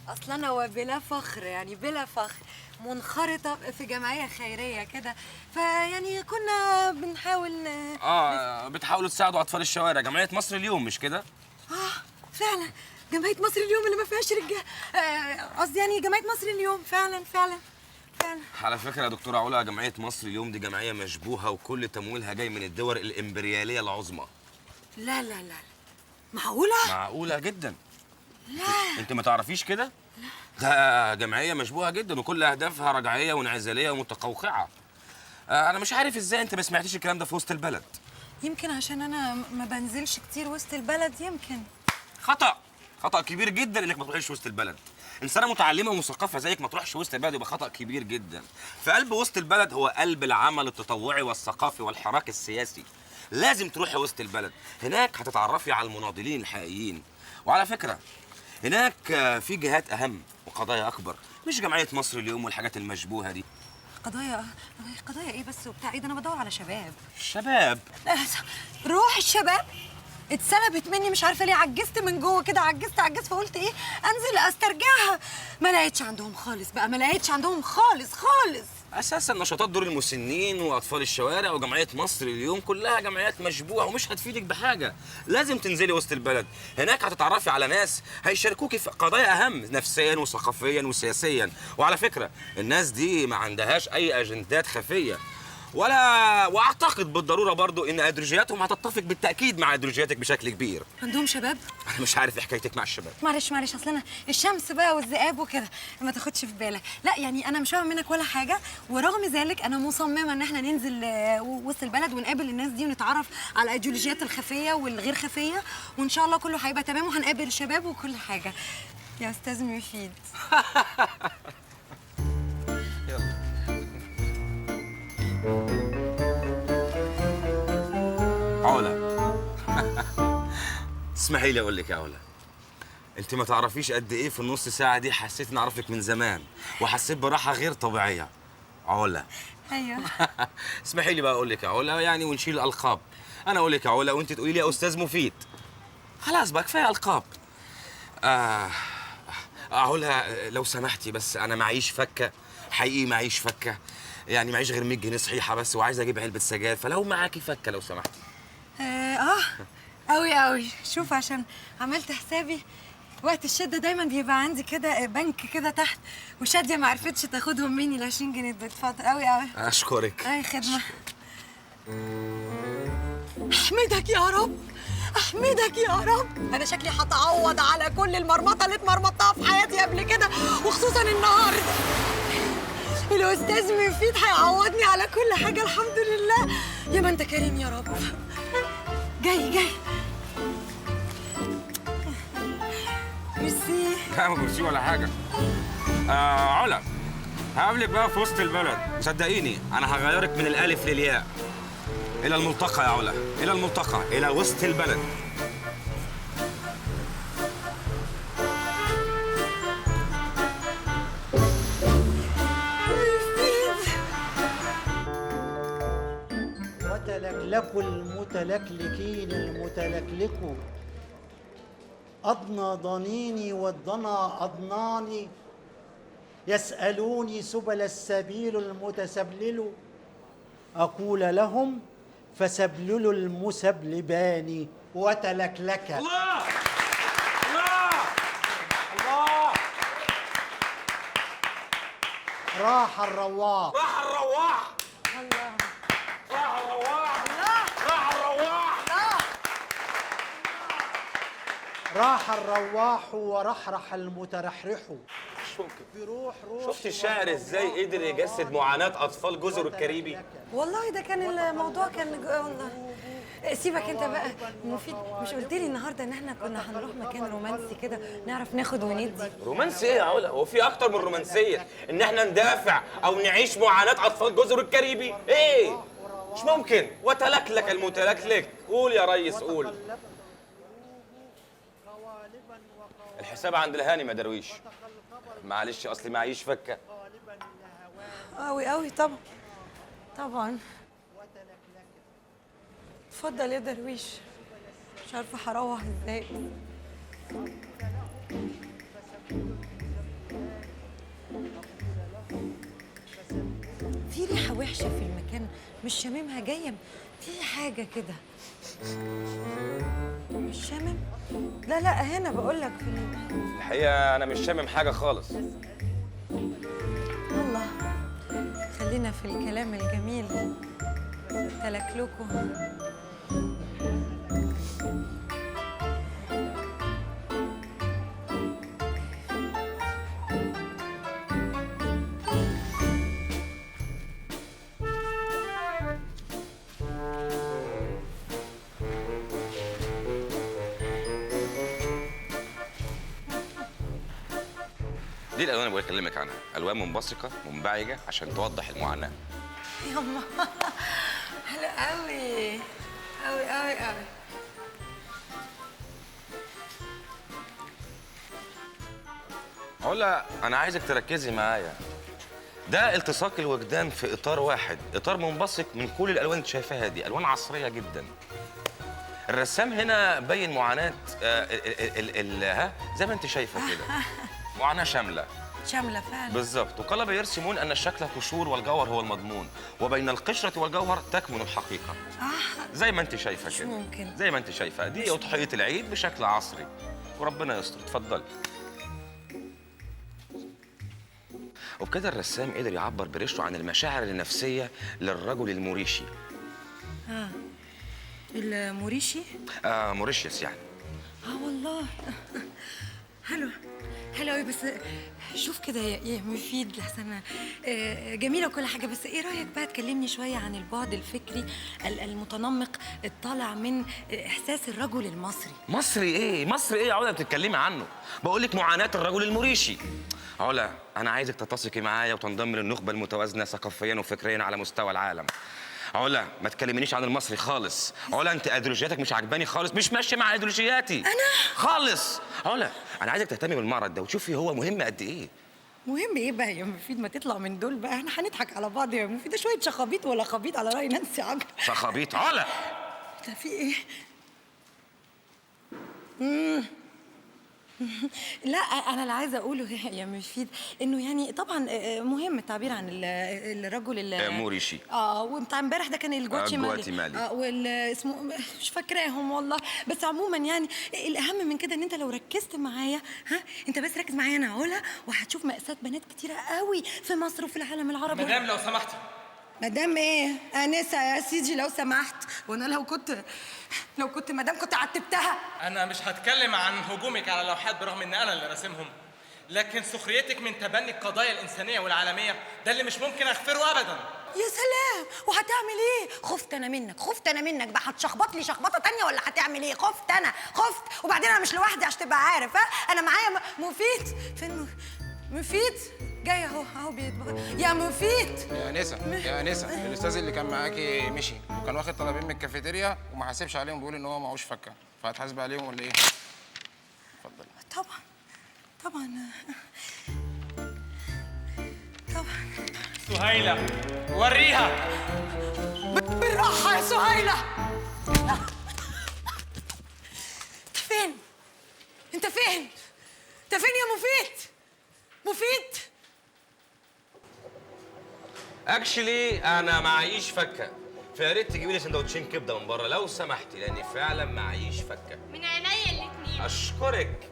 أصل أنا وبلا فخر يعني بلا فخر منخرطة في جمعية خيرية كده، فيعني كنا بنحاول بتحاولوا تساعدوا أطفال الشوارع، جمعية مصر اليوم مش كده؟ فعلا جمعية مصر اليوم اللي ما فيهاش رجال، قصدي يعني جمعية مصر اليوم. فعلا فعلا فعلا. على فكرة يا دكتورة علا، جمعية مصر اليوم دي جمعية مشبوهة وكل تمويلها جاي من الدول الإمبريالية العظمى. لا لا لا، معقولة؟ معقولة جدا. لا انت ما تعرفيش كده؟ ده جمعية مشبوهة جدا وكل اهدافها رجعية وانعزاليه ومتقوقعه. انا مش عارف ازاي انت ما سمعتيش الكلام ده في وسط البلد. يمكن عشان انا ما بنزلش كتير وسط البلد. يمكن خطأ كبير جدا انك ما تروحيش وسط البلد. انسانه متعلمة ومثقفه زيك ما تروحش وسط البلد يبقى خطأ كبير جدا. في قلب وسط البلد هو قلب العمل التطوعي والثقافي والحراك السياسي. لازم تروحي وسط البلد، هناك هتتعرفي على المناضلين الحقيقيين. وعلى فكرة هناك في جهات اهم وقضايا اكبر، مش جمعية مصر اليوم والحاجات المشبوهة دي. قضايا ايه بس وبتاع ايه ده؟ انا بدور على شباب. شباب؟ روح الشباب اتسلبت مني، مش عارفه ليه، عجزت من جوه كده، عجزت فقلت ايه انزل استرجعها. ما لقيتش عندهم خالص بقى، ما لقيتش عندهم خالص خالص. اساسا نشاطات دور المسنين واطفال الشوارع وجمعية مصر اليوم كلها جمعيات مشبوهة ومش هتفيدك بحاجة. لازم تنزلي وسط البلد، هناك هتتعرفي على ناس هيشاركوكي في قضايا اهم نفسيا وثقافيا وسياسيا. وعلى فكرة الناس دي ما عندهاش اي اجندات خفيه، ولا واعتقد بالضرورة برضو ان ايديولوجياتهم هتتفق بالتاكيد مع ايديولوجياتك بشكل كبير. عندهم شباب؟ انا مش عارف ايه حكايتك مع الشباب. معلش اصل انا الشمس بقى والذئاب وكده، ما تاخدش في بالك. لا يعني انا مش فاهمه منك ولا حاجة، ورغم ذلك انا مصممه ان احنا ننزل وسط البلد ونقابل الناس دي ونتعرف على الايديولوجيات الخفية والغير خفيه، وان شاء الله كله هيبقى تمام وهنقابل الشباب وكل حاجة. يا استاذ مفيد. يلا علا. اسمحي لي اقول لك يا علا، انت ما تعرفيش قد ايه في النص ساعة دي حسيت اني اعرفك من زمان، وحسيت براحة غير طبيعية. علا. ايوه. اسمحي لي بقى اقول لك يا علا، يعني ونشيل الالقاب. انا اقول لك يا علا وانت تقولي لي يا استاذ مفيد. خلاص بقى كفاية القاب. علا لو سمحتي، بس انا معيش فكه، حقيقي معيش فكه، يعني معيش غير 100 جنيه صحيحه بس، وعايز اجيب علبة سجاير، فلو معاكي فكه لو سمحتي. قوي قوي. شوف عشان عملت حسابي وقت الشدة دايما بيبقى عندي كده بنك كده تحت، وشاديه ما عرفتش تاخدهم مني ال 20 جنيه. اتفضل. قوي قوي. اشكرك. اي خدمة. احمدك يا رب، احمدك يا رب. انا شكلي هتعوض على كل المرمطه اللي اتمرمطتها في حياتي قبل كده، وخصوصا النهارده. الاستاذ مفيد هيعوضني على كل حاجة الحمد لله. يا ما انت كريم يا رب. جاي جاي. ميرسي. لا ما ميرسي ولا حاجة. علا هقابلك بقى في وسط البلد، صدقيني انا هغيرك من الالف للياء. الى الملتقى يا علا، الى الملتقى، الى وسط البلد. وتلكلكوا المتلكلكين المتلكلكوا، أضنى ضنيني والضنا أضناني، يسألوني سبل السبيل المتسبلل، أقول لهم فسبللوا المسبلبان. وتلكلك. الله الله الله. راح الرواح، راح الرواح، الله، راح الرواح، راح الرواح، راح الرواح ورحرح المترحرح. مش ممكن. شفت الشاعر ازاي قدر يجسد معاناة أطفال جزر الكاريبي؟ والله ده كان الموضوع كان والله. سيبك انت بقى مفيد، مش قلت لي النهارده ان احنا كنا هنروح مكان رومانسي كده نعرف ناخد وندي؟ رومانسي ايه يا علا؟ هو في اكتر من رومانسية ان احنا ندافع او نعيش معاناة اطفال جزر الكاريبي؟ ايه؟ مش ممكن. وتلكلك المتلكلك. قول يا ريس قول. الحساب عند الهاني ما درويش. معلش اصلي معيش فكه. قوي قوي. طبعا طبعا. اتفضل يا درويش. مش عارفه هروح ازاي. في ريحه وحشة في المكان مش شاممها، جاية في حاجة كده مش شامم. لا لا هنا بقول لك في الحقيقة انا مش شامم حاجة خالص. الله، خلينا في الكلام الجميل. تلكلكوا. دي الالوان اللي بكلمك عنها، الوان منبثقه منبعجه عشان توضح المعاناة. يما حلو قوي قوي قوي قوي. علا انا عايزك تركزي معايا. ده التصاق الوجدان في اطار واحد، اطار منبثق من كل الالوان اللي شايفاها دي، الوان عصرية جدا. الرسام هنا بين معاناة ها زي ما انت شايفه كده، معاناة شاملة. شاملة فعلا. بالظبط. وقال بيرسمون ان الشكل قشور والجوهر هو المضمون، وبين القشرة والجوهر تكمن الحقيقة. زي ما انت شايفه كده. ممكن. زي ما انت شايفه، دي اضحية العيد بشكل عصري. وربنا يستر. اتفضلي. وبكده الرسام قدر يعبر بريشته عن المشاعر النفسية للرجل الموريشي. الموريشي؟ موريشيوس يعني. والله حلو حلو قوي. بس شوف كده يا مفيد لحسن، جميلة وكل حاجة، بس ايه رايك بقى تكلمني شوية عن البعد الفكري المتنمق الطالع من احساس الرجل المصري؟ مصري ايه؟ مصري ايه يا علا بتتكلمي عنه؟ بقول لك معاناة الرجل الموريشي. علا انا عايزك تتسقي معايا وتنضم للنخبه المتوازنه ثقافيا وفكريا على مستوى العالم. علا ما تكلمنيش عن المصري خالص. علا انت ايديولوجياتك مش عجباني خالص، مش ماشية مع ايديولوجياتي انا خالص. علا انا عايزك تهتمي بالمعرض ده وتشوفي هو مهم قد ايه. مهم ايه بقى يا مفيد؟ ما تطلع من دول بقى، احنا هنضحك على بعض يا مفيد. شوية شخابيط ولا خبيط على راي نانسي عجرم. شخابيط؟ علا ده في ايه؟ لا انا اللي عايزه اقوله يا مفيد انه يعني طبعا مهم التعبير عن الرجل الموريشي. وبتاع امبارح ده كان الجواتيمالي. وال اسمه مش فاكراهم والله، بس عموما يعني الاهم من كده ان انت لو ركزت معايا، ها انت بس ركز معايا انا علا، وهتشوف مأساة بنات كتيرة قوي في مصر وفي العالم العربي. مدام لو سمحتي. مدام ايه؟ انسه يا سيدي لو سمحت، وانا لو كنت مدام كنت عتبتها. انا مش هتكلم عن هجومك على اللوحات برغم ان انا اللي راسمهم، لكن سخريتك من تبني القضايا الانسانية والعالمية ده اللي مش ممكن اغفره ابدا. يا سلام، وهتعمل ايه؟ خفت انا منك، خفت انا منك بقى. هتشخبط لي شخبطه تانية ولا هتعمل ايه؟ خفت انا، خفت. وبعدين انا مش لوحدي عشان تبقى عارف، ها انا معايا مفيد. فين مفيد؟ جاي اهو، اهو بيطبخ. يا مفيد. يا انسه يا انسه، الاستاذ اللي كان معاكي مشي، وكان واخد طلبين من الكافيتيريا وما حاسبش عليهم، بيقول ان هو معهوش فكه، فهتحاسب عليهم ولا ايه؟ اتفضلي. طبعا طبعا طبعا. سهيلة وريها بالراحة يا سهيلة. انت فين؟ انت فين؟ انت فين يا مفيد؟ مفيد؟ actually انا معيش فكه، فيا ريت تجيبي لي سندوتشين كبده من بره لو سمحتي، لاني فعلا معيش فكه. من عينيا الاثنين. اشكرك.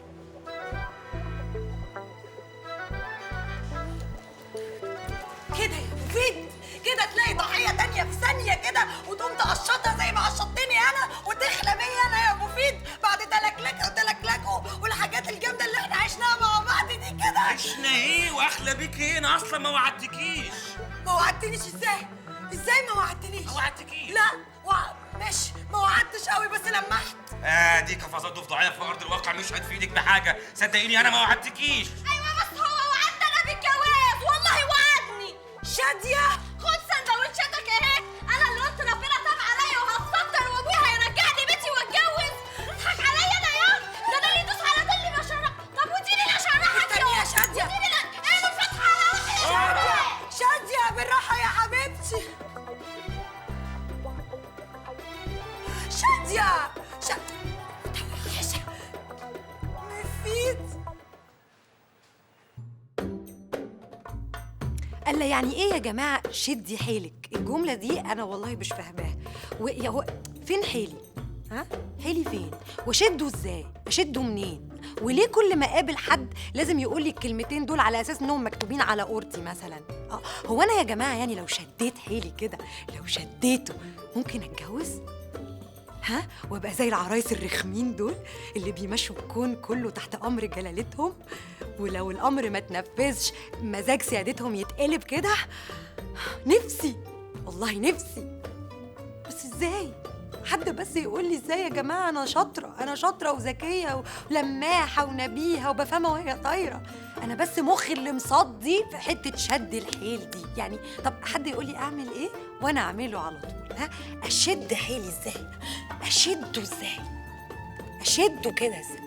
كده يا مفيد، كده تلاقي ضحية تانية في ثانية كده وتقوم تقشطها زي ما قشطتني انا وتخلى بيا انا يا مفيد بعد تلكلكه وتلكلكه والحاجات الجامدة اللي احنا عشناها مع بعض دي كده. عشنا ايه واخلى بيك ايه؟ انا اصلا ما وعدتكيش. ما وعدتنيش ازاي؟ ازاي ما وعدتنيش؟ ما وعدتكيش. لا ماشي، ما وعدتش قوي بس لمحت. دي قفزات ضفدعيه في ارض الواقع مش هتفيدك بحاجة، صدقيني انا ما وعدتكيش. ايوه بس هو وعدنا انا بالجواز، والله وعدني. شاديه خد سندوتشاتك اهي، انا اللي قلت ربنا تاب عليا وهتستر وابويا هيرجعني بيتي واتجوز. تضحك عليا انا يا ده انا اللي يدوس على دلي ما شرح. طب وديني اللي اشرحك يا شاديه. وديني اللي الفتحة على روحي يا شاديه. شاديه بالراحة يا حبيبتي. شاديه متوحشه مفيد. قال لي يعني ايه يا جماعة شدي حيلك؟ الجملة دي انا والله مش فاهماها. ويا هو فين حيلي؟ ها؟ حيلي فين؟ واشده ازاي؟ اشده منين؟ وليه كل ما اقابل حد لازم يقول لي الكلمتين دول على اساس انهم مكتوبين على قورتي مثلا؟ هو انا يا جماعة يعني لو شديت حيلي كده، لو شديته ممكن اتجوز؟ ها؟ وابقى زي العرايس الرخمين دول اللي بيمشوا الكون كله تحت امر جلالتهم، ولو الامر ما تنفذش مزاج سيادتهم يتقلب كده. نفسي والله نفسي، بس ازاي؟ حد بس يقول لي ازاي يا جماعة. انا شاطرة، انا شاطرة وذكيه ولماحه ونبيهه وبفهمها وهي طايره، انا بس مخي اللي مصدي في حتة شد الحيل دي يعني. طب حد يقول لي اعمل ايه وانا اعمله على طول. ها، اشد حيلي ازاي؟ اشده ازاي؟ اشده كده ازاي؟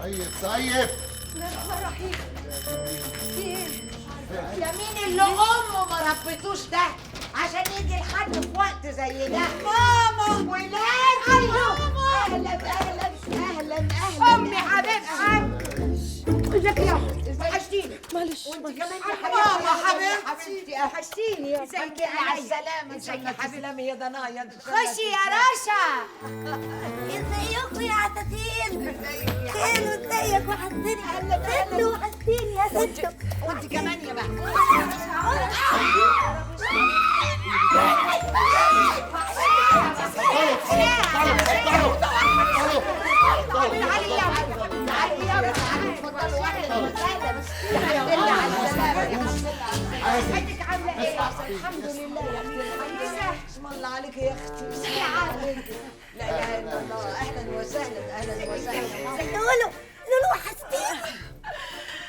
طيب طيب. بسم الله الرحمن الرحيم. في ايه؟ يا مين اللي امه ما ربيتوش ده عشان يجي لحد في وقت زي ده؟ ماما ولادي. ماما اهلا اهلا اهلا اهلا. امي حبيبتي، ازيك يا اختي؟ وحشتيني. معلش وانت كمان يا حبيبتي. ماما حبيبتي وحشتيني. ازيك يا على السلامة. ازيك يا حبيبتي يا ضنايا. خشي يا رشا. ازيكم يا عساسين؟ خير. ازيك؟ وحشتيني ست، وحشتيني يا ست. وانت كمان يا بقى. تعالي يا تعالي يا اتفضلوا. اهلا وسهلا. الحمد لله على السلامة يا حبيبتي. صحتك عاملة ايه؟ الحمد لله يا اختي. الحمد لله. اسم الله عليك يا اختي. اسم الله عليك. لا اله الا الله. اهلا وسهلا اهلا وسهلا. لولو لولو وحشتيني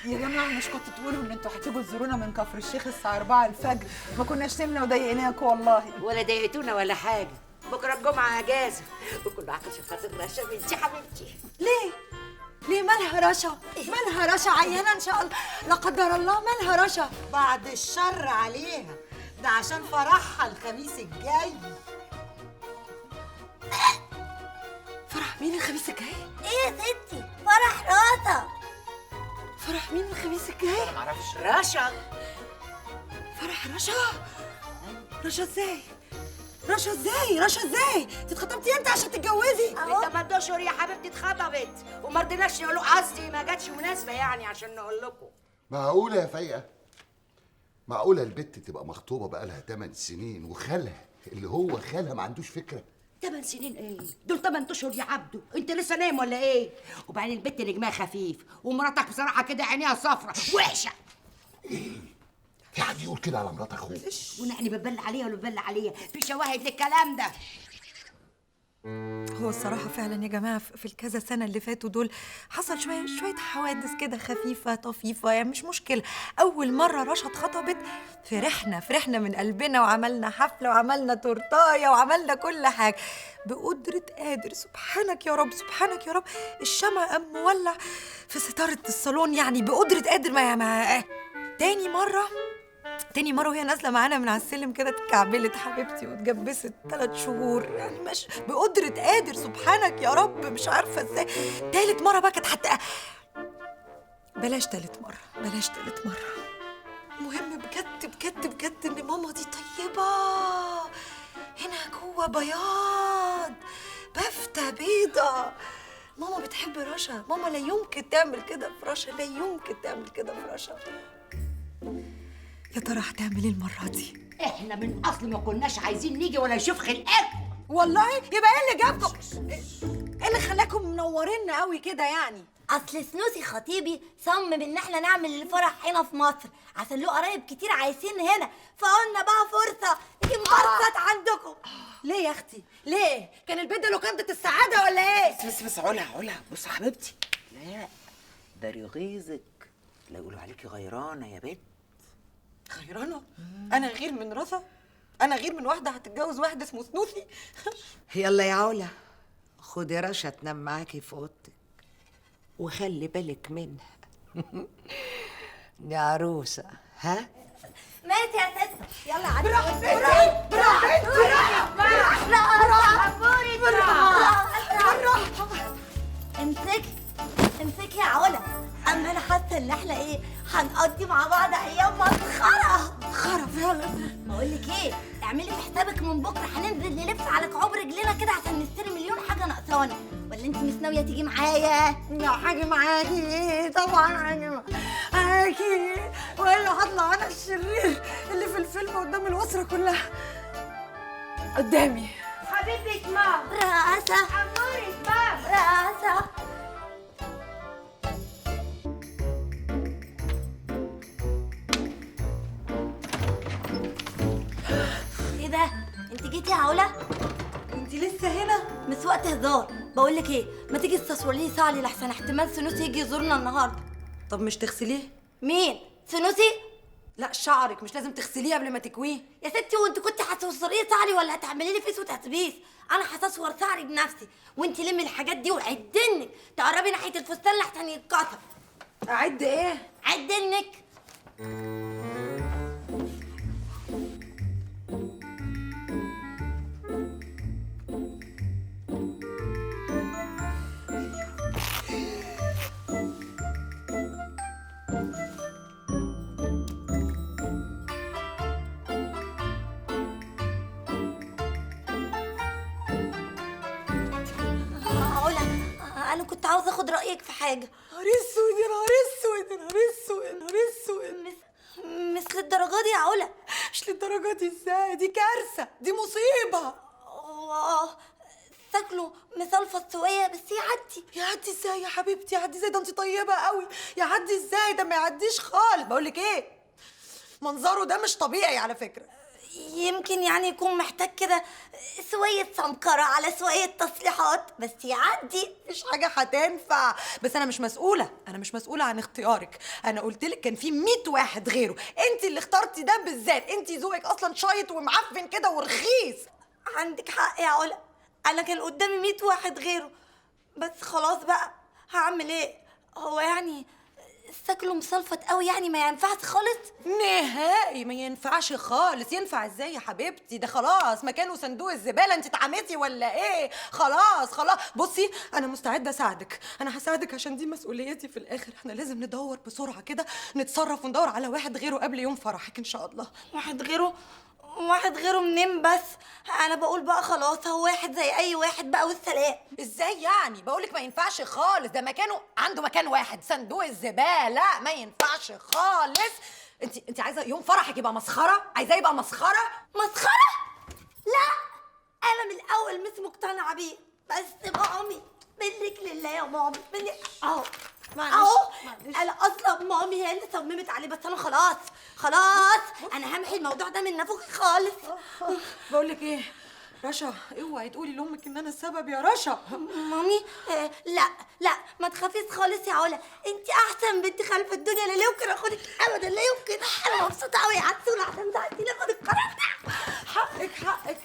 يا جماعة. مش كنتوا تقولوا ان انتوا هتيجوا تزورونا من كفر الشيخ الساعة 4 الفجر؟ ما كناش نمنا وضايقناكوا والله. ولا ضايقتونا ولا حاجة. بكره الجمعة اجازة، وكله عشان خاطر رشا بنتي حبيبتي. ليه؟ ليه مالها رشا؟ مالها رشا؟ عيانة ان شاء الله لا قدر الله. مالها رشا؟ بعد الشر عليها، ده عشان فرحها الخميس الجاي. فرح مين الخميس الجاي؟ ايه يا ستي؟ فرح رشا. فرح مين الخميس الجاي؟ انا معرفش. رشا. فرح رشا؟ رشا ازاي؟ رشا ازاي؟ رشا ازاي؟ انت اتخطبتي امتى عشان تتجوزي؟ من 8 اشهر يا حبيبتي اتخطبت، وما رضيناش نقول، قصدي ما جاتش مناسبة يعني عشان نقول لكم. معقولة يا فايقه؟ معقولة البت تبقى مخطوبه بقالها 8 سنين وخالها اللي هو خالها ما عندوش فكرة؟ 8 سنين ايه؟ دول 8 اشهر يا عبدو، انت لسه نايم ولا ايه؟ وبعدين البت نجمها خفيف، ومراتك بصراحة كده عينيها صفرة وحشة. ايه؟ في حد يقول كده على مرات اخوه؟ ونحن بتبلى عليها ولا بتبلى عليها؟ في شواهد للكلام ده. هو الصراحة فعلا يا جماعة في الكذا سنة اللي فاتوا دول حصل شوية حوادث كده خفيفة طفيفة، يعني مش مشكلة. أول مرة رشا اتخطبت فرحنا من قلبنا، وعملنا حفلة وعملنا تورتاية وعملنا كل حاجة. بقدرة قادر سبحانك يا رب سبحانك يا رب، الشمع قام مولع في ستارة الصالون، يعني بقدرة قادر. ما تاني مرة وهي نازلة معانا من على السلم كده اتكعبلت حبيبتي واتجبست 3 شهور، يعني مش بقدرة قادر سبحانك يا رب، مش عارفة ازاي. تالت مرة بقى كانت حتى بلاش تالت مرة، بلاش تالت مرة. المهم بجد بجد بجد ان ماما دي طيبة، هنا جوه بياض بافتة بيضة. ماما بتحب رشا، ماما لا يمكن تعمل كده في رشا، لا يمكن تعمل كده في رشا. يا ترى هتعمل ايه المرة دي؟ احنا من اصل ما كناش عايزين نيجي ولا نشوف خلقكم والله. يبقى ايه اللي جابكم؟ ايه اللي خلاكم منورينا قوي كده يعني؟ اصل سنوسي خطيبي صمم ان احنا نعمل الفرح هنا في مصر عشان له قرايب كتير عايشين هنا، فقلنا بقى فرصة نيجي نبسط عندكم. ليه يا اختي؟ ليه؟ كان البيت ده لوكانده السعادة ولا ايه؟ بس بس علا علا، بص يا حبيبتي، لا ده يغيظك، لا يقولوا عليكي غيرانه يا بنت. غيرانه؟ انا غير من رشا؟ انا غير من واحدة هتتجوز واحد اسمه سنوسي؟ يلا يا علا خدي رشا تنام معاكي في اوضتك، وخلي بالك منها. دي عروسه. ها؟ ماشي يا ست، يلا عدي. براحتك براحتك براحتك براحتك. امسكي امسكي يا علا، اما انا حاسه ان احنا ايه هنقضي مع بعض ايام مسخرة. مسخرة فعلا. بقول لك ايه، اعملي في حسابك من بكره هننزل نلف على كعوب رجلنا كده عشان نشتري مليون حاجة حاجة ناقصاني. ولا انت مش ناوية تيجي معايا؟ لا حاجة معاكي طبعا، حاجة معاكي، والا هطلع انا الشرير اللي في الفيلم قدام الاسرة كلها قدامي. حبيبه ماما رقاصه، عمورة ماما رقاصه. ايه ده؟ انت جيتي يا علا؟ انت لسه هنا؟ مش وقت هزار. بقول لك ايه، ما تيجي تستصوري لي شعري لحسن احتمال سنوسي يجي يزورنا النهارده. طب مش تغسليه؟ مين؟ سنوسي؟ لا شعرك مش لازم تغسليه قبل ما تكويه. يا ستي وانت كنت هتصوري شعري ولا هتعملي لي فيس وتهتبيس؟ انا هتصور شعري بنفسي، وانت لمي الحاجات دي وعدنك تقربي ناحية الفستان لحسن يتكسر. اعد ايه؟ عدنك. أنا كنت عاوزة آخد رأيك في حاجة. نهار أسود يا نهار أسود يا نهار أسود يا نهار أسود. مش للدرجة دي يا علا. مش للدرجة دي إزاي؟ دي كارثة، دي مصيبة. شكله مصلفص شوية بس يعدي. يعدي إزاي يا حبيبتي؟ يعدي إزاي؟ ده أنت طيبة قوي. يعدي إزاي؟ ده ما يعديش خالص. بقول لك إيه؟ منظره ده مش طبيعي على فكرة. يمكن يعني يكون محتاج كده شوية سمكرة على شوية تصليحات بس يعدي. مفيش حاجة هتنفع. بس أنا مش مسؤولة، أنا مش مسؤولة عن اختيارك. أنا قلت لك كان في 100 واحد غيره، أنت اللي اخترتي ده بالذات. أنت ذوقك أصلا شايط ومعفن كده ورخيص. عندك حق يا علا، أنا كان قدامي 100 واحد غيره، بس خلاص بقى هعمل إيه؟ هو يعني شكله مصلفت قوي، يعني ما ينفعش خالص؟ نهائي ما ينفعش خالص. ينفع ازاي يا حبيبتي؟ ده خلاص مكانه صندوق الزبالة. انت اتعمتي ولا ايه؟ خلاص خلاص. بصي انا مستعدة اساعدك، انا هساعدك عشان دي مسؤوليتي في الاخر. احنا لازم ندور بسرعة كده، نتصرف وندور على واحد غيره قبل يوم فرحك ان شاء الله. واحد غيره؟ واحد غيره منين بس؟ انا بقول بقى خلاص هو واحد زي اي واحد بقى والسلام. ازاي يعني؟ بقولك ما ينفعش خالص، ده مكانه عنده مكان واحد، صندوق الزبالة. ما ينفعش خالص. انت عايزه يوم فرحك يبقى مسخرة؟ عايزاه يبقى مسخرة؟ مسخرة؟ لا انا من الاول مش مقتنعة بيه، بس مامي منك لله يا مامي، منك اهو اهو. انا اصلا مامي هي اللي صممت عليه، بس انا خلاص خلاص انا همحي الموضوع ده من نافوخي خالص. بقول لك ايه رشا، اوعي تقولي لامك ان انا السبب يا رشا. مامي لا لا ما تخافيش خالص يا علا، انت احسن بنت خال في الدنيا، لا يمكن اخدك ابدا، لا يمكن. انا مبسوطة قوي يا عسوله عشان ساعدتيني اخد القرار ده. حقك حقك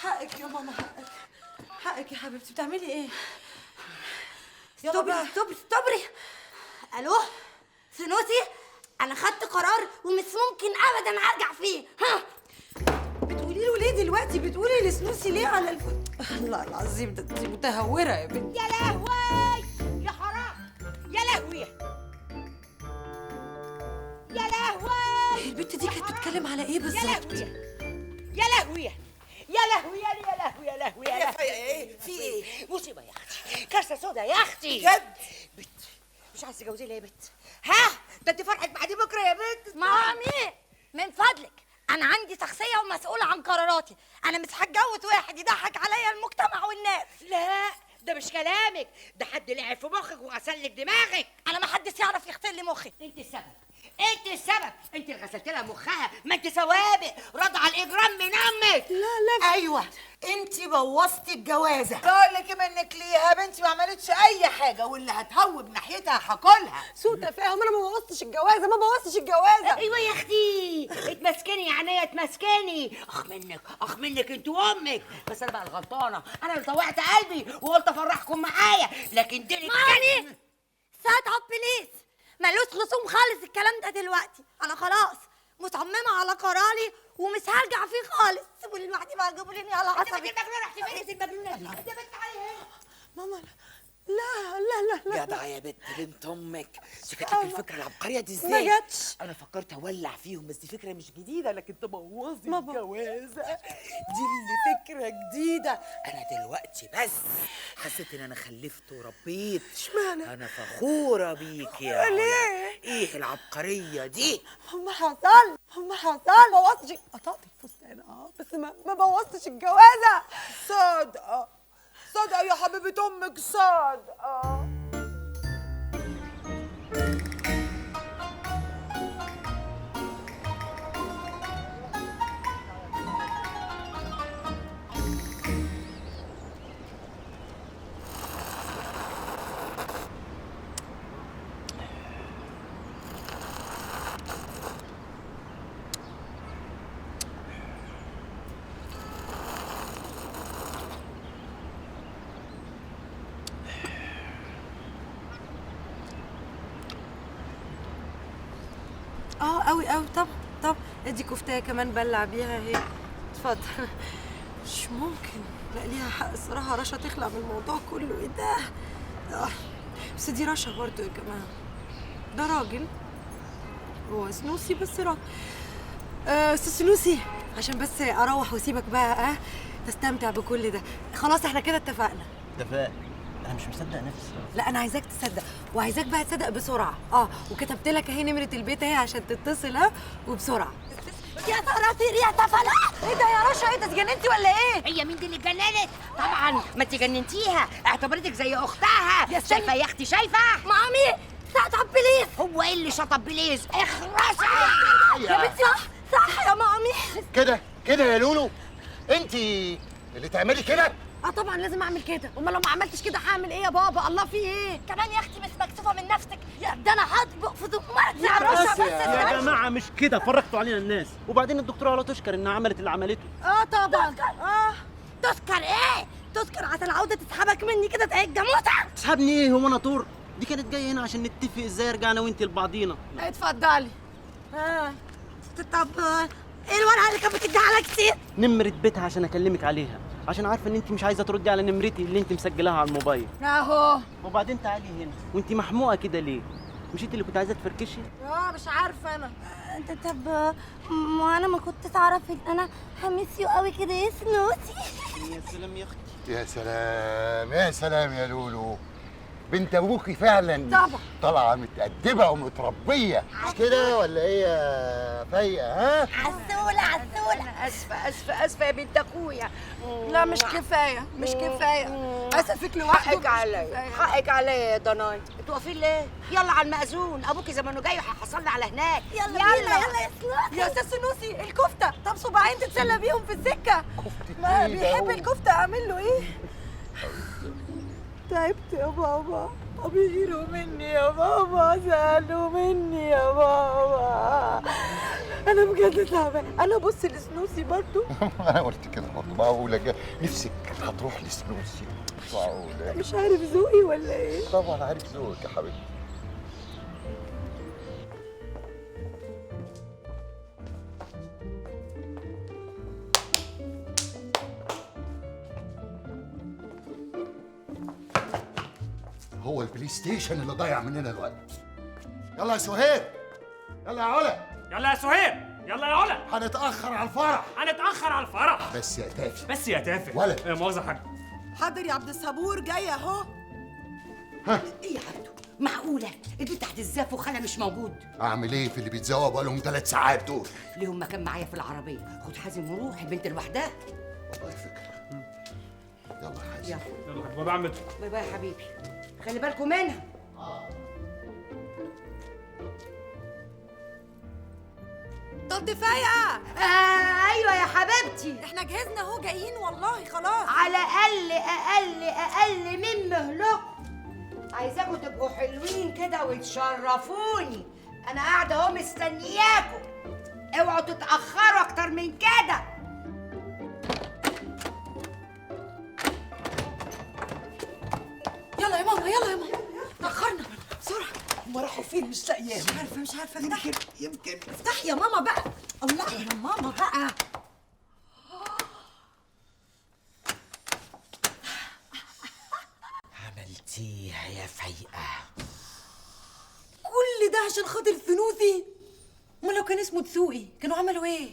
حقك يا ماما، حقك حقك يا حبيبتي. بتعملي ايه؟ يلا stop stop. الو سنوسي، انا خدت قرار ومش ممكن ابدا ارجع فيه. ها بتقولي له ليه دلوقتي؟ بتقولي لسنوسي ليه على الله العظيم ده انت متهوره يا بنتي. يا لهوي يا حرام، يا لهوي يا لهوي. البنت دي كانت بتتكلم على ايه بالظبط؟ يا لهوي يا لهوي يا لهوي يا لهوي يا لهوي. ايه في ايه؟ مصيبة يا اختي، كارثة سودا يا اختي. بجد؟ بت مش عايزه تتجوزي ليه يا بت؟ ها؟ ده انت فرحك بعد بكره يا بت. مامي من فضلك، انا عندي شخصية ومسؤولة عن قراراتي، انا مش هتجوز واحد يضحك عليا المجتمع والناس. لا ده مش كلامك، ده حد لعب في مخك وغسل لك دماغك. انا ما حدش يعرف يغسل لي مخي. انت السبب، انت السبب، انت اللي غسلت لها مخها، ما انت سوابق رضع الاجرام من امك. لا لا ايوه انت بوظتي الجوازه. بقول لك منك ليها بنتي ما عملتش اي حاجة، واللي هتهوب ناحيتها هاكلها. سوء تفاهم، انا ما بوظتش الجوازه، ما بوظتش الجوازه. ايوه يا اختي اتمسكني يا عينيا اتمسكني. اخ منك اخ منك انت وامك، بس انا بقى الغلطانه، انا اللي طوعت قلبي وقلت افرحكم معايا، لكن دي مامي shut up please، ملوش لزوم خالص الكلام ده دلوقتي. انا خلاص مصممه على قراري ومش هرجع فيه خالص. سيبوني لوحدي بقى، جيبوا لي على عصبي. انت المجنونة رحتي فين؟ انت المجنونة انت بنت علي هنا. ماما لا لا لا لا. جدعه يا بنت، بنت امك. شكلك الفكرة العبقرية دي ازاي؟ ما جاتش. انا فكرت اولع فيهم، بس دي فكرة مش جديدة، لكن تبوظي الجوازه دي اللي فكرة جديدة. انا دلوقتي بس حسيت ان انا خلفت وربيت. اشمعنى؟ انا فخورة بيك يا علا. ليه؟ ايه العبقرية دي؟ ما حصل، ما حصل. بوظتش، قطعت الفستان بس ما بوظتش الجوازه. صادقة صادقة يا حبيبه امك، صادقة. قوي قوي. طب ادي كفتايه كمان بلع بيها اهي، اتفضل. مش ممكن، لا ليها حق الصراحة رشا تخلع من الموضوع كله. ايه ده؟ بس دي رشا برضه يا جماعة، ده راجل، هو سنوسي بس راجل. استاذ سنوسي، عشان بس اروح واسيبك بقى تستمتع بكل ده. خلاص احنا كده اتفقنا. اتفقنا. انا مش مصدق نفسي. لا انا عايزاك تصدق، وعايزاك بقى تصدق بسرعة. وكتبت لك اهي نمره البيت اهي عشان تتصل. وبسرعة. يا صراصير يا طفله. ايه ده يا رشا؟ ايه ده، اتجننتي ولا ايه؟ هي مين دي اللي اتجننت؟ طبعا ما انت جننتيها، اعتبرتك زي اختها. شايفه يا اختي؟ شايفه؟ مامي shut up please. هو ايه اللي shut up please؟ اخرسي يا بنتي. صح صح يا مامي. كده كده يا لولو، انت اللي تعملي كده؟ طبعا لازم اعمل كده، امال لو ما عملتش كده هعمل ايه يا بابا؟ الله في ايه؟ كمان يا اختي مش مكسوفه من نفسك؟ ده انا هطبق في ضمرتي يا رشا. بس يا جماعة مش كده، فرقتوا علينا الناس، وبعدين الدكتورة علا تشكر انها عملت اللي عملته. طبعا. تذكر ايه؟ تذكر عشان عاوزه تسحبك مني كده زي الجاموسة. تسحبني ايه؟ هو انا طور؟ دي كانت جاية هنا عشان نتفق ازاي ارجع انا وانت لبعضينا. اتفضلي. طب ايه الورقة اللي كانت بتديها لك كتير؟ نمره بيتها عشان اكلمك عليها، عشان عارفه ان انت مش عايزه تردي على نمرتي اللي انت مسجلاها على الموبايل. اهو. وبعدين تعالي هنا، وانت محموقه كده ليه؟ مش انت اللي كنت عايزه تفركشي؟ مش عارفه انا. انت طب ما انا ما كنتش اعرف ان انا ه miss you قوي كده يا سنوسي. يا سلام يا اختي. يا سلام يا سلام يا لولو، بنت ابوكي فعلا طبعا طالعه متأدبه ومتربيه، مش كده ولا ايه يا فايقه؟ ها؟ عسوله عسوله. انا اسفه اسفه اسفه يا بنت اخويا. لا مش كفاية، مش كفاية، اسفك لوحده. حقك عليا، حقك عليا يا ضناي. انتوا واقفين ليه؟ يلا على المأذون، ابوكي زمانه جاي وهيحصلنا على هناك. يلا يلا يلا يا سنوسي. يا استاذ سنوسي الكفتة، طب صباعين تتسلى بيهم في السكة. ما بيحب الكفتة، اعمل له ايه؟ تعبت يا بابا، بيغيروا مني يا بابا، زعلوا مني يا بابا، انا بجد تعبانة. انا بص لسنوسي برضو. انا قلت كده برضو، معقولة نفسك هتروح لسنوسي؟ معقولة؟ مش عارف ذوقي ولا ايه؟ طبعا عارف ذوقك يا حبيبتي. هو البلاي ستيشن اللي ضيع مننا الوقت. يلا يا سهير، يلا يا علا، يلا يا سهير، يلا يا علا، هنتأخر على الفرح، هنتأخر على الفرح. بس يا تافه، بس يا تافه. ولا يا مؤاخذة يا حاج. حاضر يا عبد الصبور، جاي اهو. ها ايه يا عبدو؟ معقولة البنت هتتزاف وخالها مش موجود؟ اعمل ايه في اللي بيتزوق بقالهم 3 ساعات دول؟ ليهم مكان معايا في العربية، خد حازم وروح، البنت لوحدها. والله فكرة. يلا يا حازم، يلا يلا bye عمتو. bye bye يا حبيبي، خلي بالكم منها. طب كفاية. ايوه يا حبيبتي، احنا جهزنا اهو، جايين والله خلاص. على اقل اقل اقل من مهلكم. عايزاكم تبقوا حلوين كده وتشرفوني، انا قاعدة اهو مستنياكم، اوعوا تتاخروا اكتر من كده. يلا يا ماما، يلا يا ماما، تأخرنا بسرعة. هما راحوا فين؟ مش لاقياهم. مش عارفة، مش عارفة. افتحي، يمكن افتحي يا ماما بقى. الله يا ماما بقى. عملتيها. فيها يا فايقه. كل ده عشان خاطر ثنوثي؟ امال لو كان اسمه دسوقي كانوا عملوا ايه؟